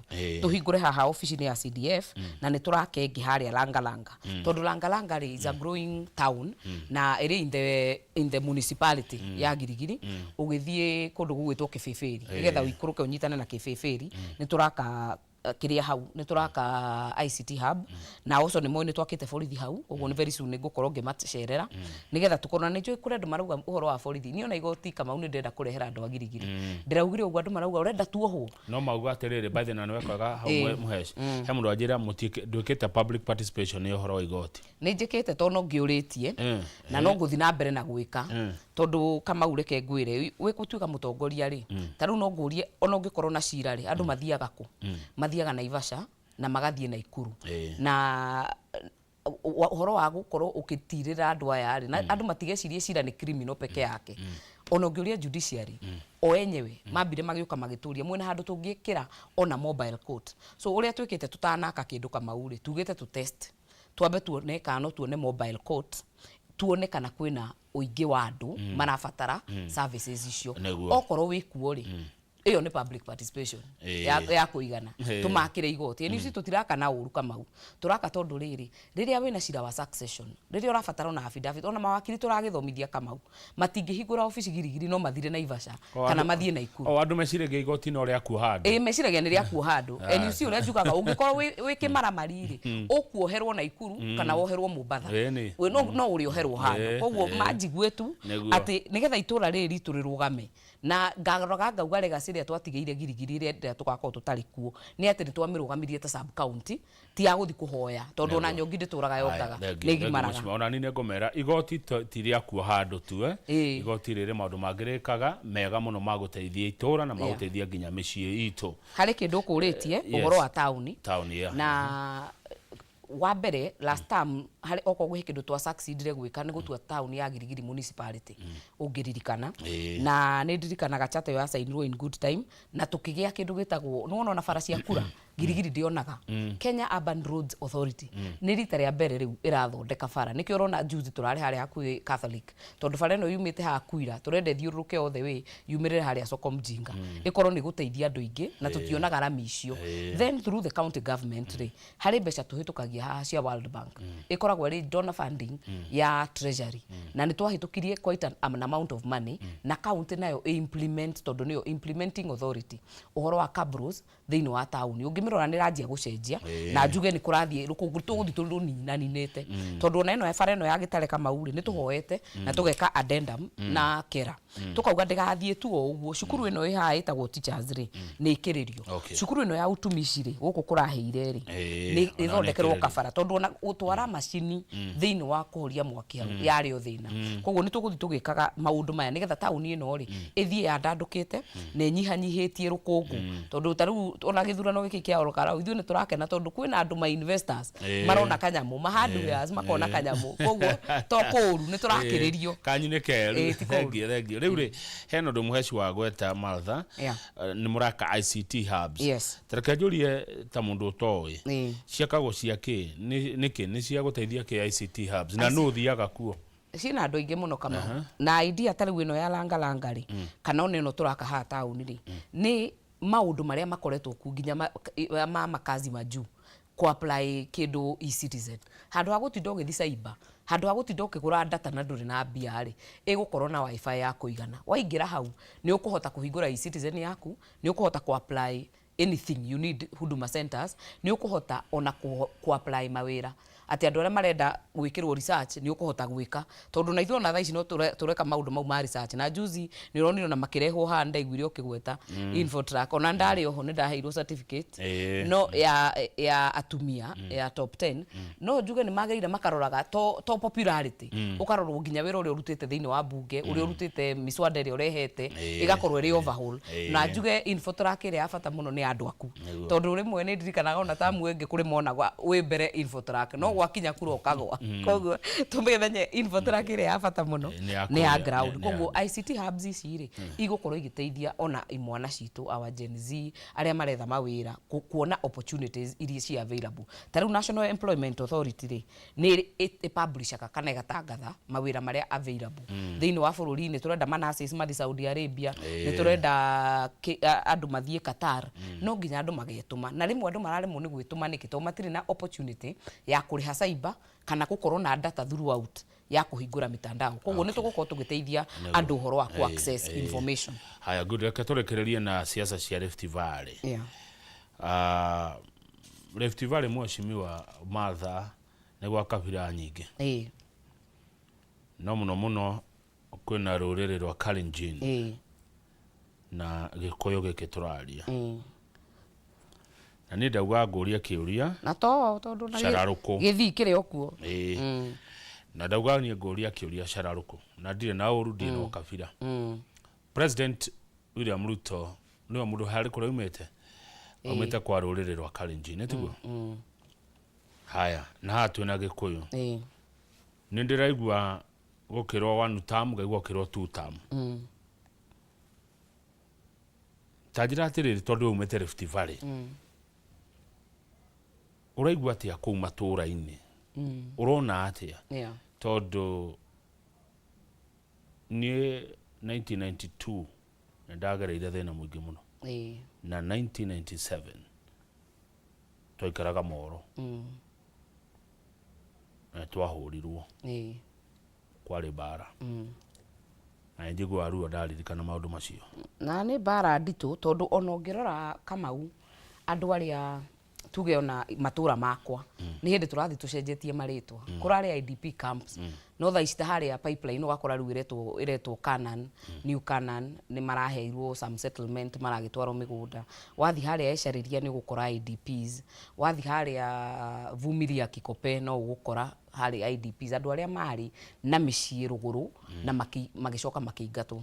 S2: Tũhingũre haha ofici-inĩ ya CDF, na nĩ tũraka ĩngĩ harĩa Langalanga, tondũ Langalanga rĩ is a growing town na ĩrĩ in the municipality ya Girigiri. Ũgĩthiĩ kũndũ gũgwĩtwo Kĩbĩbĩri, nĩgetha ũikũrũke ũnyitane na Kĩbĩbĩri, nĩ tũraka kĩrĩa hau, nĩ tũraka ICT hub. Na also nĩ moĩ nĩ twakĩte borithi hau, ũguo nĩ very soon nĩ ngũkorwo ngĩmacerera nĩgetha tũkorwo na nĩ njũĩ kũrĩ andũ marauga ũhoro wa borithi. Niĩ ona igoti, Kamau, nĩ ndĩrenda kũrehera andũ a Girigiri. Ndĩraugire ũguo, andũ marauga ũrenda tuohwo.
S1: No mauga atĩrĩrĩ, by the na nĩ wekaga hau. Mũhesh, he mũndũ wanjĩra ndwĩkĩte public participation nĩ ũhoro wa igoti.
S2: Nĩ njĩkĩte tondũ no ngĩũrĩtie na no ngũthiĩ na mbere na gwĩka, tondũ Kamau, reke ngwĩre, wĩ gũtuĩka mũtongoria rĩ, ta rĩu no ngũrie, ona ũngĩkorwo na cira rĩ, andũ mathiaga kũ? Mathiaga Naivasha na magathiĩ Naikuru. Na ũhoro wa gũkorwo ũgĩtirĩra andũ aya rĩ, na andũ matigecirie cira nĩ criminal peke yake. Ona ũngĩũria judiciary o enyewe, mambire magĩũka magĩtũria mwena handũ tũngĩkĩra ona mobile court. So ũrĩa twĩkĩte tũtanaka kĩndũ, Kamau rĩ, tugĩte tũ test, twambe tuone kana no tuone mobile court, tuone kana kwĩna ũingĩ wa andũ marabatara services icio. Okorwo wĩ kuo rĩ, ĩyo nĩ public participation ya kũigana. Tũmakĩre igoti mm. Ici tũtiraka na ũru, Kamau, tũraka tondũ rĩrĩ, rĩrĩa wĩna cira wa succession, rĩrĩa ũrabatara ona affidavit, ona mawakiri tũragĩthomithia, Kamau, matingĩhingũra obici Girigiri, no mathire Naivasha kana mathiĩ Naikuru.
S1: O andũ meciragia igoti no rĩa kuoha andũ.
S2: Ĩ, meciragia nĩ rĩa kuoha andũ. NUC ũrĩa njugaga, ũngĩkorwo wĩ kĩmaramari rĩ, ũkuoherwo Naikuru kana woherwo Mombatha.
S1: Ĩni.
S2: Wĩ no ũrĩoherwo handũ. Koguo manjigue tu atĩ nĩgetha itũra rĩrĩ ritũ rĩrũgame, na ngaroraga ngauga legacy ĩrĩa twatigĩire Girigiri ĩrĩa tũgakorwo tũtarĩ kuo nĩ atĩ nĩ twamĩrũgamirie ta sub county, ti ya gũthiĩ kũhoya, tondũ ona nyongi ndĩtũraga yongaga, nĩ ĩgimaraga.
S1: Ona niĩ nĩngũmera igoti ti rĩa kuoha andũ tu, eh. Igoti rĩrĩ maũndũ mangĩ rĩkaga mega mũno ma gũteithia itũra na ma gũteithia nginya mĩciĩ itũ.
S2: Harĩ kĩndũ ũkũrĩtie, ũhoro wa taũni.
S1: Taũni, yeah.
S2: Na wa mbere, last time harĩ okorwo gwĩ kĩndũ twa succeedire gwĩka nĩ gũtua taũni ya Girigiri municipality, ũngĩririkana. Na nĩ ndirikanaga charter ĩyo yacainirwo in good time, na tũkĩgĩa kĩndũ gĩtagwo, nĩwona ona bara cia kura. Girigiri ndĩonaga. Kenya Urban Roads Authority nĩ rita rĩa mbere rĩu ĩrathondeka bara. Nĩkĩo ũrona juzi tũrarĩ harĩa hakuhĩ Catholic, tondũ bara ĩno yumĩte haha Kwira, tũrenda ĩthiũrũrũke all the way yumĩrĩre harĩa soko Mjinga, ĩkorwo nĩ gũteithia andũ aingĩ na tũtionaga rami icio. Then through the county government rĩ, harĩ mbeca tũhĩtũkagia haha cia World Bank, ĩkoragwo ĩrĩ donor funding ya treasury, na nĩ twahĩtũkirie quite an amount of money, na county nayo ĩ-implement, tondũ nĩyo implementing authority, ũhoro wa cabros thĩinĩ wa taũni. Ũngĩmĩrora nĩ ĩranjia gũcenjia, na njuge nĩ kũrathiĩ rũkũngũ tũgũthiĩ tũrũninaninĩte, tondũ ona ĩno bara ĩno ya Gĩtare Kamau rĩ, nĩ tũhoete na tũgeka addendum na kera, tũkauga ndĩgathiĩ tu o ũguo. Cukuru ĩno ĩ haha ĩtagwo Teachers rĩ, nĩ ĩkĩrĩrio. Cukuru ĩno ya utumishi rĩ, gũkũ kũrahĩire rĩ, nĩ
S1: Ona
S2: ĩthondekerwo
S1: nĩ ĩkĩrĩrio.
S2: kabara, tondũ ona gũtwara macini thĩinĩ wa kũhoria mwaki hau yarĩ o thĩna. Koguo nĩ tũgũthiĩ tũgĩkaga maũndũ maya nĩgetha taũni ĩno rĩ, ĩthiĩ yandandũkĩte na ĩnyihanyihĩtie rũkũngũ, tondũ ta rĩu ona gĩthurano gĩkĩ kĩa Olkalau, ithuĩ nĩ tũrakena tondũ kwĩna andũ ma investors marona kanyamũ, ma hardwares makona kanyamũ, koguo to kũũru nĩ tũrakĩrĩrio.
S1: Kanyu nĩ keru.
S2: Ĩĩ, ti kũũru.
S1: Thengiũ, thengiũ. Rĩu rĩ, hena ũndũ mũheci wa gweta Martha. Nĩ mũraka ICT hubs.
S2: Yes.
S1: Tareke njũrie ta mũndũ ũtoĩ, ciakagwo cia kĩ? Nĩkĩ nĩ cia gũteithia kĩ ICT hubs, na nũ ũthiaga kuo?
S2: Ciĩna andũ aingĩ mũno, Kamau. Na idea ta rĩu ĩno ya langalanga rĩ, kana ona ĩno tũraka haha taũni rĩ, nĩ maũndũ marĩa makoretwo kuo nginya ma makazi majuu, ku apply kĩndũ e-Citizen, handũ ha gũtinda ũgĩthiĩ cyber, handũ ha gũtinda ũkĩgũra data na ndũrĩ na mbia rĩ, ĩgũkorwo na WiFi ya kũigana. Waingĩra hau nĩ ũkũhota kũhingũra e-Citizen yaku, nĩ ũkũhota ku apply anything you need Huduma Centers, nĩ ũkũhota ona ku apply mawĩra, atĩ andũ arĩa marenda gwĩkĩrwo research nĩ ũkũhota gwĩka, tondũ na ithuĩ ona thaa ici no tũreka maũndũ mau ma research. Na juzi nĩ ũronire ona makĩrehwo haha, ndaiguire ũkĩgweta Infotrack, ona ndarĩ oho nĩ ndaheirwo certificate no ya atumia ya top 10. No njuge nĩ magĩrĩire makaroraga to popularity, ũkarorwo nginya wĩra ũrĩa ũrutĩte thĩinĩ wa bunge, ũrĩa ũrutĩte, miswada ĩrĩa ũrehete, ĩgakorwo ĩrĩ overhaul. Na njuge Infotrack ĩrĩa ya bata mũno nĩ andũ aku, tondũ rĩmwe nĩ ndirikanaga ona tamu ĩngĩ kũrĩ monagwa wĩ mbere Infotrack, no gwakinya kura ũkagwa. Koguo tũmĩmenye Infotrack ĩrĩa ya bata mũno
S1: Nĩ ya
S2: nĩ ya
S1: kũrĩa,
S2: ground.
S1: nĩ ya
S2: Koguo ICT hubs ici rĩ, igũkorwo igĩteithia ona imwana citũ, our Gen Z arĩa maretha mawĩra, kuona opportunities iria ci available. Ta rĩu National Employment Authority rĩ, nĩ ĩpublishaga kana ĩgatangatha mawĩra marĩa available thĩinĩ wa bũrũri-inĩ. Tũrenda ma nurses mathiĩ Saudi Arabia, nĩ tũrenda andũ mathiĩ Qatar, no nginya andũ magetũma, na rĩmwe andũ mararemwo nĩ gwĩtũma nĩkĩ? Tondũ matirĩ na opportunity ya kũrĩha cyber kana gũkorwo na data throughout ya kũhingũra mitandao. Koguo nĩ tũgũkorwo tũgĩteithia andũ ũhoro wa ku access information.
S1: Haya, good. Reke tũrĩkĩrĩrie na siasa cia Rift Valley. Rift Valley, mheshimiwa Martha, nĩ gwa kabira nyingĩ, no mũno mũno kwĩna rũrĩrĩ rwa Kalenjin na Gĩkũyũ gĩkĩ tũraria. Na niĩ ndauga ngũrie kĩũria.
S2: Na to tondũ na
S1: Cararũkũ.
S2: Gĩthii kĩrĩ o kuo.
S1: Ĩĩ. Na ndauga niĩ ngũria kĩũria cararũkũ, na ndirĩ na ũru, ndirĩ na ũkabira. President William Ruto nĩwe mũndũ harĩ kũrĩa aumĩte, aumĩte kwa rũrĩrĩ rwa Kalenjin, nĩ tiguo? Haya, na haha twĩna Gĩkũyũ. Nĩ ndĩraigua gũkĩrwo one term, ngaigua gũkĩrwo two term. Ta njĩra atĩrĩrĩ, tondũ we umĩte Rift Valley, ũraigua atĩa kũu matũũra-inĩ? Ũrona atĩa? Tondũ niĩ 1992 nĩ ndagereire thĩna mũingĩ mũno, na 1997 twaikaraga Moro na twahũrirwo, kwarĩ mbara, na nĩ njiguaga ruo ndaririkana maũndũ macio.
S2: Na nĩ mbara nditũ, tondũ ona ũngĩrora, Kamau, andũ arĩa tuge ona matũra makwa nĩ hĩndĩ tũrathiĩ tũcenjetie marĩtwa. Kũrarĩ IDP camps, no thaa ici ta harĩa Pipeline ũgakora rĩu ĩretwo Canaan, New Canaan, nĩ maraheirwo some settlement, maragĩtwarwo mĩgũnda. Wathiĩ harĩa Ecarĩria nĩ ũgũkora IDPs, wathiĩ harĩa Vumilia Kikope no ũgũkora harĩ IDPs, andũ arĩa marĩ na mĩciĩ rũgũrũ na magĩcoka makĩingatwo.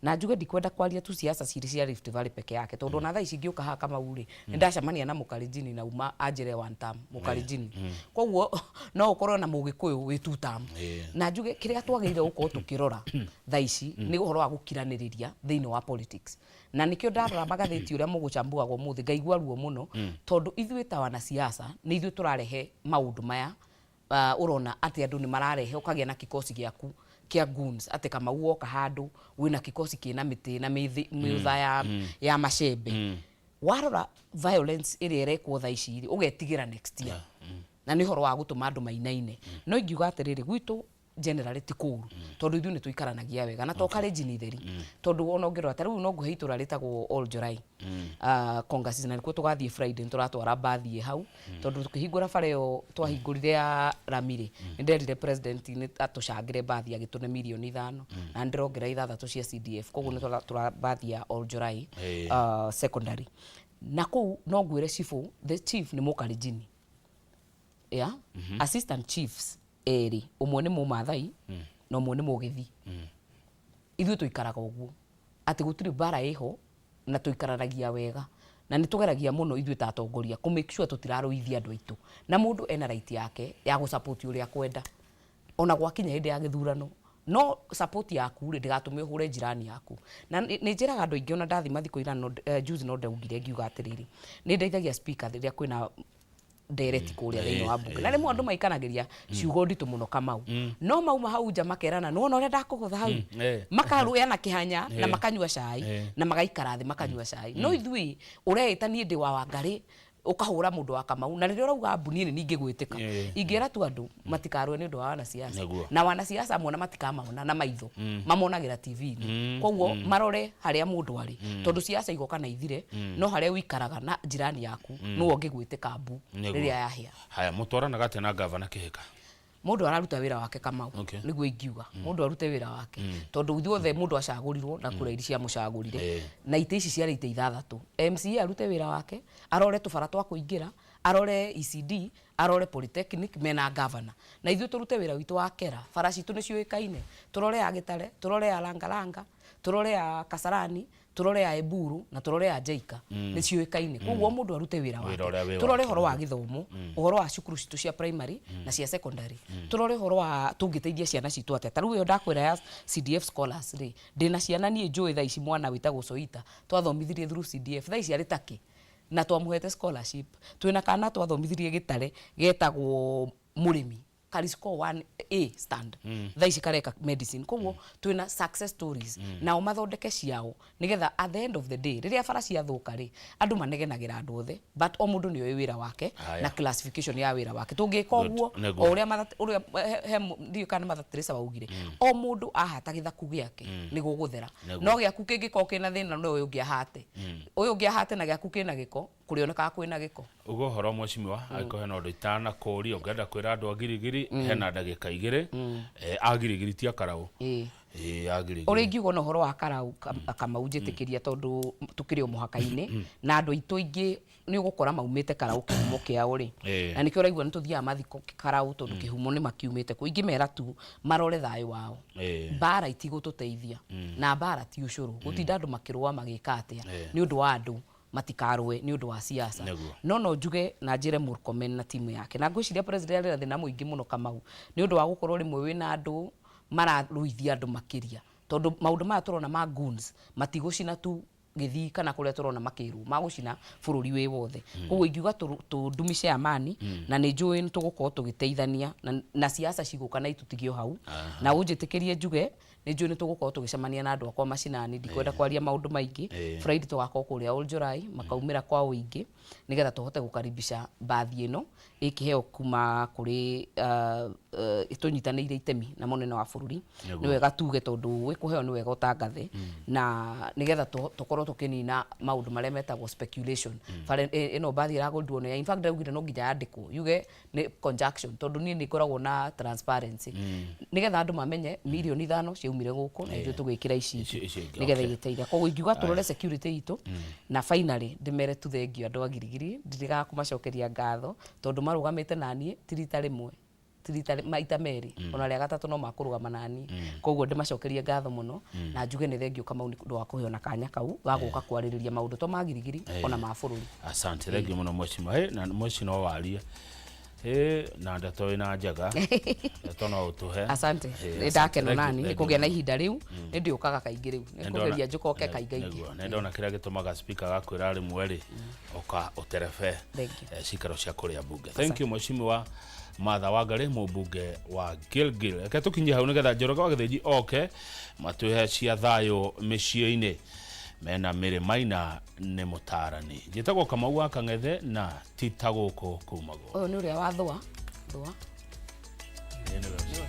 S2: Na njuge ndikwenda kwaria tu siasa cirĩ cia Rift Valley peke yake, tondũ ona thaa ici ingĩũka haha, Kamau rĩ, nĩ ndacemania na Mũkalenjini na uma anjĩre one term Mũkalenjini, koguo no ũkorwo na Mũgĩkũyũ wĩ two term. Na njuge kĩrĩa twagĩrĩire gũkorwo tũkĩrora thaa ici nĩ ũhoro wa gũkiranĩrĩria thĩinĩ wa politics. Na nĩkĩo ndarora magathĩti ũrĩa mũgũcambuaga ũmũthĩ ngaigua ruo mũno, tondũ ithuĩ ta wanasiasa nĩ ithuĩ tũrarehe maũndũ maya. Ũrona atĩ andũ nĩ mararehe, ũkagĩa na kikosi gĩaku kĩa goons, atĩ Kamau woka handũ wĩna kikosi kĩna mĩtĩ na mĩũtha ya macembe. Warora violence ĩrĩa ĩrekwo thaa ici rĩ, ũgetigĩra next year, na nĩ ũhoro wa gũtũma andũ mainaine. No ingiuga atĩrĩrĩ, gwitũ generally ti kũru, tondũ ithuĩ nĩ tũikaranagia wega na to Kalenjin itheri, tondũ ona ũngĩrora ta rĩu no ngũhe itũra rĩtagwo Oljorai, Kongasis, na nĩkuo tũgathiĩ Friday. Nĩ tũratwara mbathi ĩ hau, tondũ tũkĩhingũra bara ĩyo twahingũrire ya rami rĩ, nĩ nderire president nĩ atũcangĩre mbathi, agĩtũne mirioni 5, na nĩ ndĩrongerera ithathatũ cia CDF. Koguo nĩ tũratwara mbathi ya Oljorai secondary, na kũu no ngwĩre cibũ, the chief nĩ Mũkalenjini, yeah? Assistant chiefs erĩ, ũmwe nĩ Mũmathai na ũmwe nĩ Mũgĩthi. Ithuĩ tũikaraga ũguo atĩ gũtirĩ mbara ĩho na tũikaranagia wega, na nĩ tũgeragia mũno ithuĩ ta atongoria kũ make sure tũtirarũithia andũ aitũ, na mũndũ ena right yake ya gũ support ũrĩa akwenda ona gwakinya hĩndĩ ya gĩthurano, no support yaku rĩ, ndĩgatũme ũhũre njirani yaku. Na nĩ njĩraga andũ aingĩ, ona ndathi mathiko ira no, juzi no ndaugire ngiuga atĩrĩrĩ, nĩ ndeithagia speaker rĩrĩa kwĩna ndereti kũrĩa thĩinĩ wa bunge, na rĩmwe andũ maikanagĩria ciugo nditũ mũno, Kamau, no mauma hau nja makerana, nĩwona ũrĩa ndakũgũtha hau, makarũya na kĩhanya na makanyua cai na magaikara thĩ makanyua cai. No ithuĩ ũreĩta niĩ ndĩ wa Wangarĩ, ũkahũra mũndũ wa Kamau, na rĩrĩa ũrauga mbu niĩ nĩ ningĩ gwĩtĩka. Ingĩra tu andũ matikarũe nĩ ũndũ wa wanasiasa. Na wanasiasa mona matikamona na maitho, mamonagĩra TV-inĩ. Koguo marore harĩa mũndũ arĩ, tondũ siasa igoka na ithire, no harĩa ũikaraga na jirani yaku nĩwe ũngĩgwĩtĩka mbu rĩrĩa yahĩa.
S1: Haya, mũtwaranaga atĩa na gavana Kĩhĩka?
S2: Mũndũ araruta wĩra wake, Kamau. Nĩguo ingiuga mũndũ arute wĩra wake, tondũ ithuothe mũndũ acagũrirwo na kura iria ciamũcagũrire, na itĩ ici ciarĩ itĩ ithathatũ. MCA arute wĩra wake, arore tũbara twa kũingĩra, arore ECD, arore polytechnic mena governor, na ithuĩ tũrute wĩra witũ wa kera. Bara citũ nĩ ciũĩkaine, tũrore ya Gĩtare, tũrore ya Langalanga, tũrore ya Kasarani, tũrore ya Eburu na tũrore ya Jaika, nĩ ciũĩkaine. Koguo mũndũ arute wĩra
S1: Wĩra ũrĩa
S2: wake.
S1: Wĩ
S2: Tũrore
S1: wake.
S2: Ũhoro wa gĩthomo, ũhoro wa cukuru citũ cia primary na cia secondary, tũrore ũhoro wa tũngĩteithia ciana citũ atĩa. Ta rĩu ĩyo ndakwĩra ya CDF scholars rĩ, ndĩna ciana niĩ njũĩ thaa ici, mwana wĩtagwo Soita, twathomithirie through CDF, thaa ici arĩ Turkey na twamũhete scholarship. Twĩna kana twathomithirie Gĩtare getagwo Mũrĩmi, kari score 1 A stand, thaa ici kareka medicine. Koguo twĩna success stories, nao mathondeke ciao nigetha at the end of the day rĩrĩa bara ciathũka rĩ, andũ manegenagĩra andũ othe, but o mũndũ nĩ oĩ wĩra wake na classification ya wĩra wake. Tũngĩka ũguo, o ũrĩa ũrĩa ndiũĩ kana nĩ Mother Teresa waugire, o mũndũ ahata gĩthaku gĩake nĩ gũgũthera. No gĩaku kĩngĩkorwo kĩna thĩna, no ũyũ ũngĩ ahate, ũyũ ũngĩ ahate, na gĩaku kĩna gĩko, kũrĩonekaga kwĩna gĩko.
S1: Ugo ũhoro, mheshimiwa, angĩkorwo hena ũndũ itanakũria ũngĩenda kwĩra andũ a Girigiri, hena ndagĩka 2. A Girigiri, ti a Karaũ. Ĩ, a Girigiri.
S2: Ũrĩa ingiuga na ũhoro wa Karau, Kamau, njĩtĩkĩria, tondũ tũkĩrĩ o mũhaka-inĩ na andũ aitũ aingĩ nĩ ũgũkora maumĩte Karau, kĩhumo kĩao rĩ, na nĩkĩo ũraigua nĩ tũthiaga mathiko Karau, tondũ kĩhumo nĩ makiumĩte kũu. Ingĩmera tu marore thayũ wao. Mbara itigũtũteithia, na mbara ti ũcũrũ gũtinda andũ makĩrũa magĩka atĩa nĩ ũndũ wa andũ matikarũe nĩ ũndũ wa siasa. No njuge na njĩre Murkomen na timu yake, na ngwĩciria president arĩ na thĩna mũingĩ mũno, Kamau, nĩ ũndũ wa gũkorwo rĩmwe wĩna andũ mararũithia andũ makĩria, tondũ maũndũ maya tũrona ma goons matigũcina tu Gĩthii kana kũrĩa tũrona makĩrwo, magũcina bũrũri wĩ wothe. Koguo ingiuga tũndumice amani, na nĩ njũĩ nĩ tũgũkorwo tũgĩteithania na siasa cigũka na itũtigio hau. Na ũnjĩtĩkĩrie njuge nĩ njũĩ nĩ tũgũkorwo tũgĩcemania na andũ akwa macinani. Ndikwenda kwaria maũndũ maingĩ. Friday tũgakorwo kũrĩa Oljorai, makaumĩra kwa ũingĩ nĩgetha tũhote gũkaribisha mbathi ĩno ĩkĩheo kuma kũrĩ tũnyitanĩire itemi na mũnene wa bũrũri. Nĩ wega tuge, tondũ wĩkũheo nĩ wega ũtangathe, na nĩgetha tũkorwo tũkĩnina maũndũ marĩa metagwo speculation. Bara ĩno mbathi ĩragũrirwo nĩ ya, in fact ndaugire no nginya yandĩkwo yuge nĩ conjunction, tondũ niĩ nĩ ngoragwo na transparency nĩgetha andũ mamenye mirioni 5 ciaumire gũkũ na ithuĩ tũgĩkĩra ici ingĩ
S1: Ici ingĩ,
S2: nĩgetha igĩteithia. Koguo ingiuga tũrore security itũ, na finally ndĩmere tu thengiũ andũ a Girigiri. Ndirĩgaga kũmacokeria ngatho, tondũ marũgamĩte naniĩ ti rita rĩmwe, ti rita maita merĩ, ona rĩa gatatũ no makũrũgama naniĩ. Koguo ndĩmacokerie ngatho mũno na njuge nĩ thengiũ, Kamau, nĩ ũndũ wa kũheo na kanya kau ga gũka kwarĩrĩria maũndũ to ma Girigiri, ona ma bũrũri.
S1: Asante, thengiũ mũno mheshimiwa. Hey, na mheshimiwa no warie. Ĩ, na ndeto ĩna njega, ndeto no ũtũhe.
S2: Asante.
S1: Ĩ,
S2: Nĩ
S1: asante.
S2: ndakena
S1: Thank you,
S2: nani nĩ
S1: thank you.
S2: kũgĩa na ihinda rĩu, nĩ ndĩũkaga kaingĩ rĩu, nĩ kũgeria njũkoke kaingĩ.
S1: Nĩguo nĩ ndona kĩrĩa gĩtũmaga speaker agakwĩra rĩmwe rĩ, ũka ũterebe
S2: Thank you.
S1: cikaro cia kũrĩa mbunge. Thank you, Mheshimiwa Martha Wangari, mũmbunge wa Gilgil. Reke tũkinyie hau nĩgetha Njoroge wa Gĩthĩnji oke matũhe cia thayũ mĩciĩ-inĩ mena Mary Maina nĩ mũtaarani. Njĩtagwo Kamau wa Kang'ethe na ti ta gũkũ kumagwo.
S2: Ũyũ nĩ ũrĩa wa thũa thũa.
S1: Ĩĩ, nĩwe ũcio.